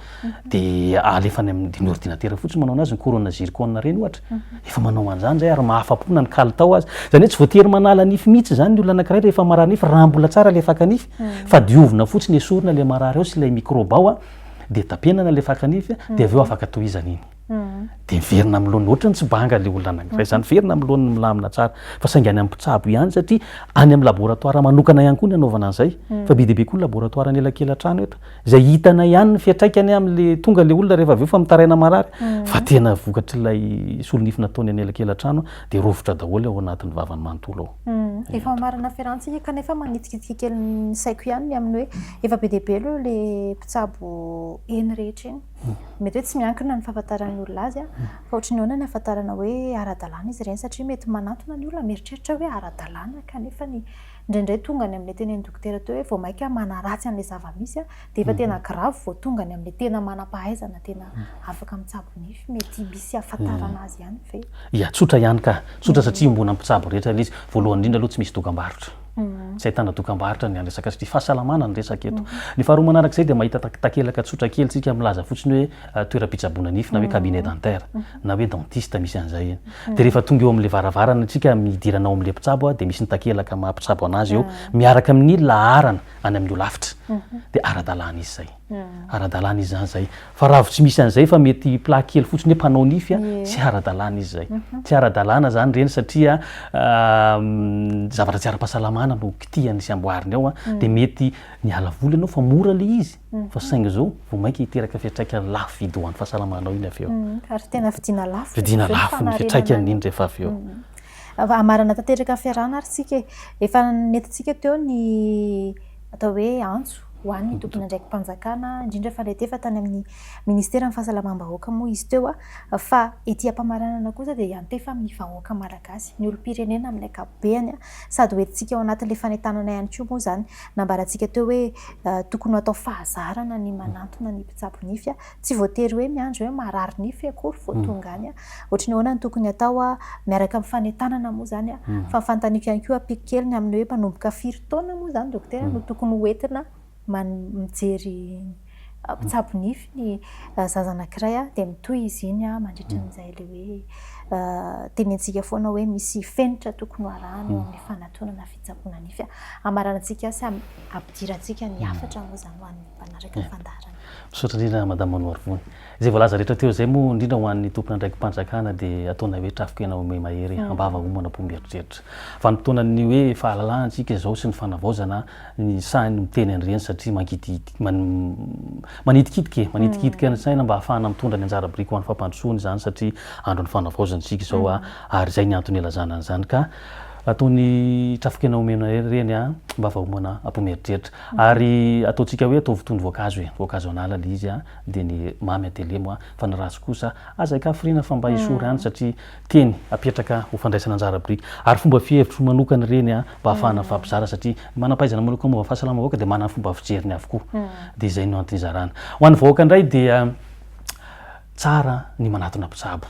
dia alefa any amin'ny ordinateur fotsiny manao anazy, ny couronne zircone ireny ohatra, efa manao an'izany izay ary mahafa-po na ny kalitao aza. Izany hoe tsy voatery manala nify mihitsy izany ny olona anankiray rehefa marary nify raha mbola tsara ilay fakanify fa diovina fotsiny esorina ilay marary ao sy ilay microbe ao dia tapenana ilay fakanify dia avy eo afaka tohizana iny. Dia miverina amin'ny laoniny, ohatran'ny tsy banga ilay olona anankiray izany, miverina amin'ny laoniny milamina tsara, fa saingy any amin'ny mpitsabo ihany satria any amin'ny laboratoire manokana ihany koa ny anaovana an'izay, fa be dia be koa ny laboratoire anelakelan-trano eto, izay hitanay ihany ny fiantraikany amin'ilay tonga ilay olona rehefa avy eo fa mitaraina marary, fa tena vokatr'ilay solonify nataony anelakelan-trano dia rovitra daholo ao anatin'ny vavany manontolo ao. Efa marina fiarahantsika kanefa manitikitika kely ny saiko ihany ny amin'ny hoe efa be dia be aloha ilay mpitsabo eny rehetra eny. Mety hoe tsy miankina ny fahafantaran'ny olona azy fa ohatry ny ahoana ny ahafantarana hoe ara-dalàna izy ireny satria mety manantona ny olona mieritreritra hoe ara-dalàna kanefa ny indraindray tonga any amin'ilay tenenin'ny dokotera teo hoe vao mainka manaratsy an'ilay zava-misy dia efa tena grave vao tonga any amin'ilay tena manam-pahaizana tena afaka mitsabo nify mety misy ahafantarana azy ihany ve? Ya, tsotra ihany ka. Tsotra satria iombonan'ny mpitsabo rehetra ilay izy. Voalohany indrindra aloha tsy misy dokam-barotra. Tsy ahitana dokambarotra ny resaka satria fahasalamana ny resaka eto. Ny faharoa manarak'izay dia mahita takelaka tsotra kely tsika milaza fotsiny hoe toeram-pitsaboana nify na hoe cabinet dentaire na hoe dentiste misy an'izay eny. Dia rehefa tonga eo amin'ilay varavarana tsika midirana ao amin'ilay mpitsabo dia misy ny takelaka maha mpitsabo anazy eo miaraka amin'ny laharana any amin'ny holafitra. Dia ara-dalàna izy izay. Ara-dalàna izy izany izay. Fa raha vao tsy misy an'izay fa mety plaque kely fotsiny hoe mpanao nify a, tsy ara-dalàna izy izay. Tsy ara-dalàna izany ireny satria zavatra tsy ara-pahasalamana no kitihany sy amboariny ao a, dia mety miala vola ianao fa mora ilay izy, fa saingy izao vao mainka hiteraka fiantraikany lafo vidy ho an'ny fahasalamanao iny avy eo. Ary tena vidiana lafo. Vidiana lafo ny fiantraikany iny rehefa avy eo. Hamarana tanteraka ny fiarahana ary isika e. Efa nentintsika teo ny atao hoe antso ho an'ny tompon'andraiki-panjakana, indrindra fa ilay efa tany amin'ny ministeran'ny fahasalamam-bahoaka moa izy teo, fa ety am-pamaranana kosa dia hiantefa amin'ny vahoaka malagasy, ny olom-pirenena amin'ny ankapobeny, sady ho entintsika ao anatin'ilay fanentanana ihany koa moa izany. Nambarantsika teo hoe tokony ho atao fahazarana ny manantona ny mpitsabo nify, tsy voatery hoe miandry hoe marary nify akory vao tonga any. Ohatry ny ahoana no tokony atao miaraka amin'ny fanentanana moa izany fa ny fanontaniako ihany koa ampiako kely ny amin'ny hoe manomboka firy taona moa izany dokotera no tokony ho entina mijery mpitsabo nify ny zaza anankiray dia mitohy izy iny mandritra an'izay ilay hoe tenentsika foana hoe misy fenitra tokony ho arahana eo amin'ny fanatonana fitsaboana nify. Hamaranantsika sy hampidirantsika ny hafatra moa izany ho an'ny mpanaraka ny fandaharana. Misaotra indrindra Madame Manoharivony. Izay voalaza rehetra teo izay moa, indrindra ho an'ny tompon'andraiki-panjakana dia ataonay hoe trafon-kena ome-mahery, ambava homana am-po mieritreritra. Vanim-potoanan'ny hoe fahalalahana isika izao sy ny fanavaozana, ny sahy no miteny an'ireny satria mangidihidy, manitikitika e, manitikitika ny saina mba hahafahana mitondra ny anjara biriky ho an'ny fampandrosoana izany satria andron'ny fanavaozana isika izao ary izay ny antony ilazana an'izany ka ataony trafon-kena omena ireny ambava homana am-po mieritreritra. Ary ataontsika hoe ataovy toy ny voankazo e, voankazo an'ala ilay izy a, dia ny mamy atelemo a, fa ny ratsy kosa aza ikafiriana fa mba esory ihany satria teny apetraka ho fandraisana anjara biriky ary fomba fihevitro manokana ireny a, mba ahafahana mifampizara satria ny manam-pahaizana manokana momba ny fahasalamam-bahoaka dia manana ny fomba fijeriny avokoa, dia izay no antony izarana. Ho an'ny vahoaka indray dia tsara ny manatona mpitsabo.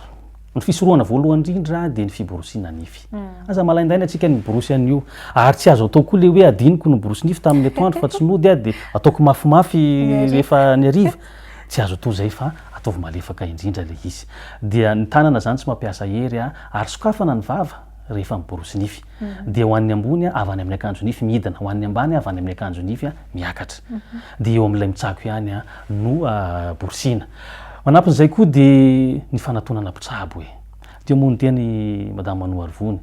Ny fisorohana voalohany indrindra dia ny fiborosiana nify. Aza malaindaina antsika ny miborosy an'io. Ary tsy azo atao koa ilay hoe adinoko ny miborosy nify tamin'ny atoandro fa tsy nody aho dia ataoko mafimafy rehefa ny hariva. Tsy azo atao izay fa ataovy malefaka indrindra ilay izy. Dia ny tanana izany tsy mampiasa hery ary sokafana ny vava rehefa miborosy nify. Dia ho an'ny ambony avy any amin'ny akanjo nify midina, ho an'ny ambany avy any amin'ny akanjo nify miakatra. Dia eo amin'ilay mitsako ihany no borosiana. Manampin'izay koa dia ny fanatonana mpitsabo e. Teo moa niteny i Madame Manoharivony,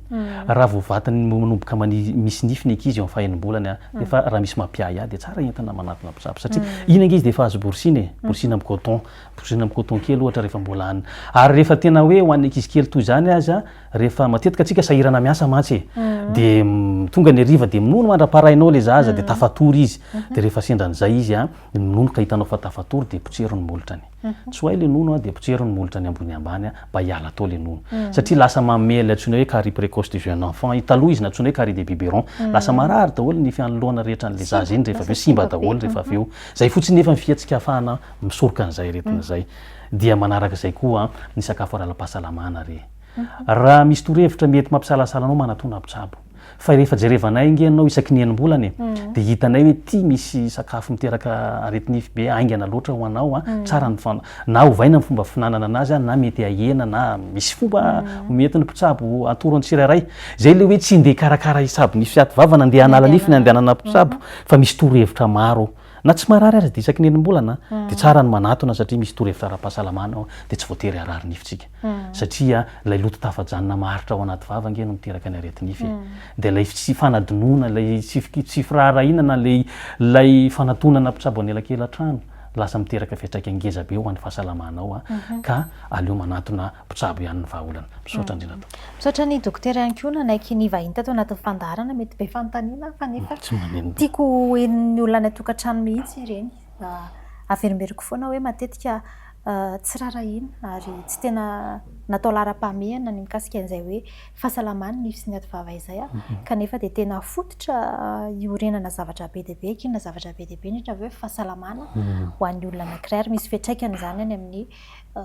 raha vao vatany manomboka mani- misy nify ny ankizy eo amin'ny faha-enim-bolany nefa raha misy mampiahiahy dia tsara entina manatona mpitsabo satria iny ange izy dia efa azo borosiana e, borosiana amin'ny coton, borosiana amin'ny coton kely ohatra rehefa mbola any. Ary rehefa tena hoe ho an'ny ankizy kely toy izany aza, rehefa matetika antsika sahirana miasa mantsy e, dia tonga ny hariva dia minono mandra-parainao ilay zaza dia tafatory izy, dia rehefa sendra an'izay izy an, Ny minono ka hitanao fa tafatory dia potsero ny molotrany. Tsy ho hay le nono dia potsero ny molotrany ambony ambany mba hiala tao le nono. Satria lasa manome ilay antsoina hoe carie précoce du jeune enfant. I taloha izy nantsoina hoe carie de biberon. Lasa marary daholo ny fianoloana rehetra an'le zaza iny rehefa avy eo, simba daholo rehefa avy eo. Zay fotsiny nefa ny fihetsika ahafahana misoroka an'izay aretina izay. Dia manaraka izay koa ny sakafo ara-pahasalamana re. Raha misy torohevitra mety mampisalasala anao manatona mpitsabo. Fa rehefa jerevanay ange ianao isaky ny enim-bolana e, dia hitanay hoe ity misy sakafo miteraka areti-nify be haingana loatra ho anao an, tsara ny fan- na ovaina ny fomba fihinanana anazy an, na mety ahena na misy fomba omentin'ny mpitsabo atoro ny tsirairay. Izay ilay hoe tsy handeha hikarakara hitsabo nify aty vava na handeha hanala nify na handehanana mpitsabo fa misy torohevitra maro. Na tsy marary aza dia isaky ny enim-bolana dia tsara ny manatona satria misy torohevitra ara-pahasalamana ao dia tsy voatery harary nify tsika. Satria ilay loto tafajanona maharitra ao anaty vava ange no miteraka ny areti-nify e. Dia ilay tsy fanadinoana, ilay tsy tsy firaharahiana na ilay ilay fanatonana mpitsabo anelakelan-trano lasa miteraka fiantraikany ngeza be ho an'ny fahasalamanao a, ka aleo manatona mpitsabo ihany ny vahaolana. Misaotra indrindra tompoko. Misaotra ny dokotera ihany koa nanaiky nivahiny tato anatin'ny fandaharana, mety be fanontaniana fa nefa Tsy maninona. tiako ho henon'ny olona any an-tokantrano mihitsy ireny. Averimberiko foana hoe matetika tsy rarahiana ary tsy tena natao laharam-pahamehana ny mikasika an'izay hoe fahasalamany nify sy ny ati-vava izay kanefa dia tena fototra iorenana zavatra be dia be, ankinina zavatra be dia be indrindra hoe fahasalamana ho an'ny olona anankiray ary misy fiantraikany izany any amin'ny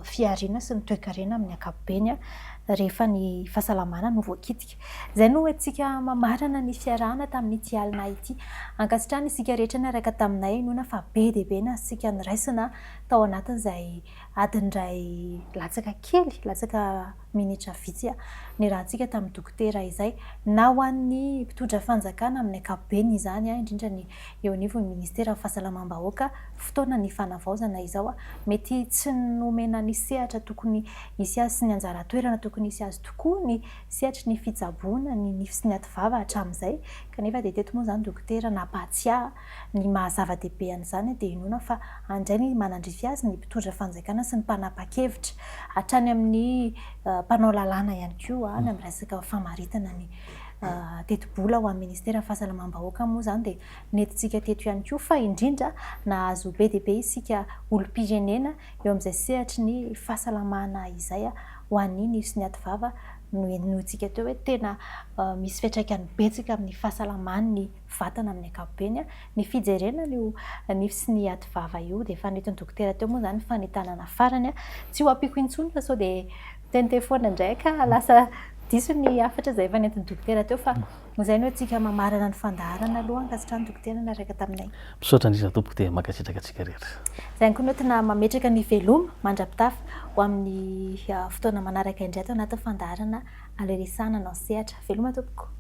fihariana sy ny toekarena amin'ny ankapobeny rehefa ny fahasalamana no voakitika. Izay no entintsika mamarana ny fiarahana tamin'ity alina ity. Ankasitrahana isika rehetra niaraka taminay, inoana fa be dia be ny azontsika noraisina tao anatin'izay adiny iray latsaka kely, latsaka minitra vitsy niarahantsika tamin'ny dokotera izay, na ho an'ny mpitondra fanjakana amin'ny ankapobeny izany, indrindra ny eo anivon'ny ministeran'ny fahasalamam-bahoaka, fotoana ny fanavaozana izao, mety tsy nomena ny sehatra tokony hisy azy sy ny anjara toerana tokony hisy azy tokoa ny sehatry ny fitsaboana ny nify sy ny ativava hatramin'izay, kanefa dia teto moa izany dokotera nampahatsiahy ny maha zava-dehibe an'izany dia inoana fa handray ny manandrify azy ny mpitondra fanjakana sy ny mpanapa-kevitra hatrany amin'ny mpanao lalàna ihany koa any amin'ny resaka famaritana ny tetibola ho an'ny ministeran'ny fahasalamam-bahoaka moa izany dia nentintsika teto ihany koa fa indrindra nahazo be dia be isika olom-pirenena eo amin'izay sehatry ny fahasalamana izay ho an'ny nify sy ny ativava no henointsika teo hoe tena misy fiantraikany betsaka amin'ny fahasalaman'ny vatana amin'ny ankapobeny. Ny fijerena an'io nify sy ny ativava io dia efa nentin'ny dokotera teo moa izany ny fanentanana farany. Tsy ho ampiako intsony fa sao dia miteniteny foana indray ka lasa diso ny hafatra izay efa nentin'ny dokotera teo fa izay no antsika mamarana ny fandaharana aloha. Ankasitrahana dokotera niaraka taminay. Misaotra indrindra tompoko dia mankasitraka antsika rehetra. Izay ihany koa no entina mametraka ny veloma mandra-pitafa ho amin'ny fotoana manaraka indray ato anatin'ny fandaharana Alerisana anao sehatra. Veloma tompoko.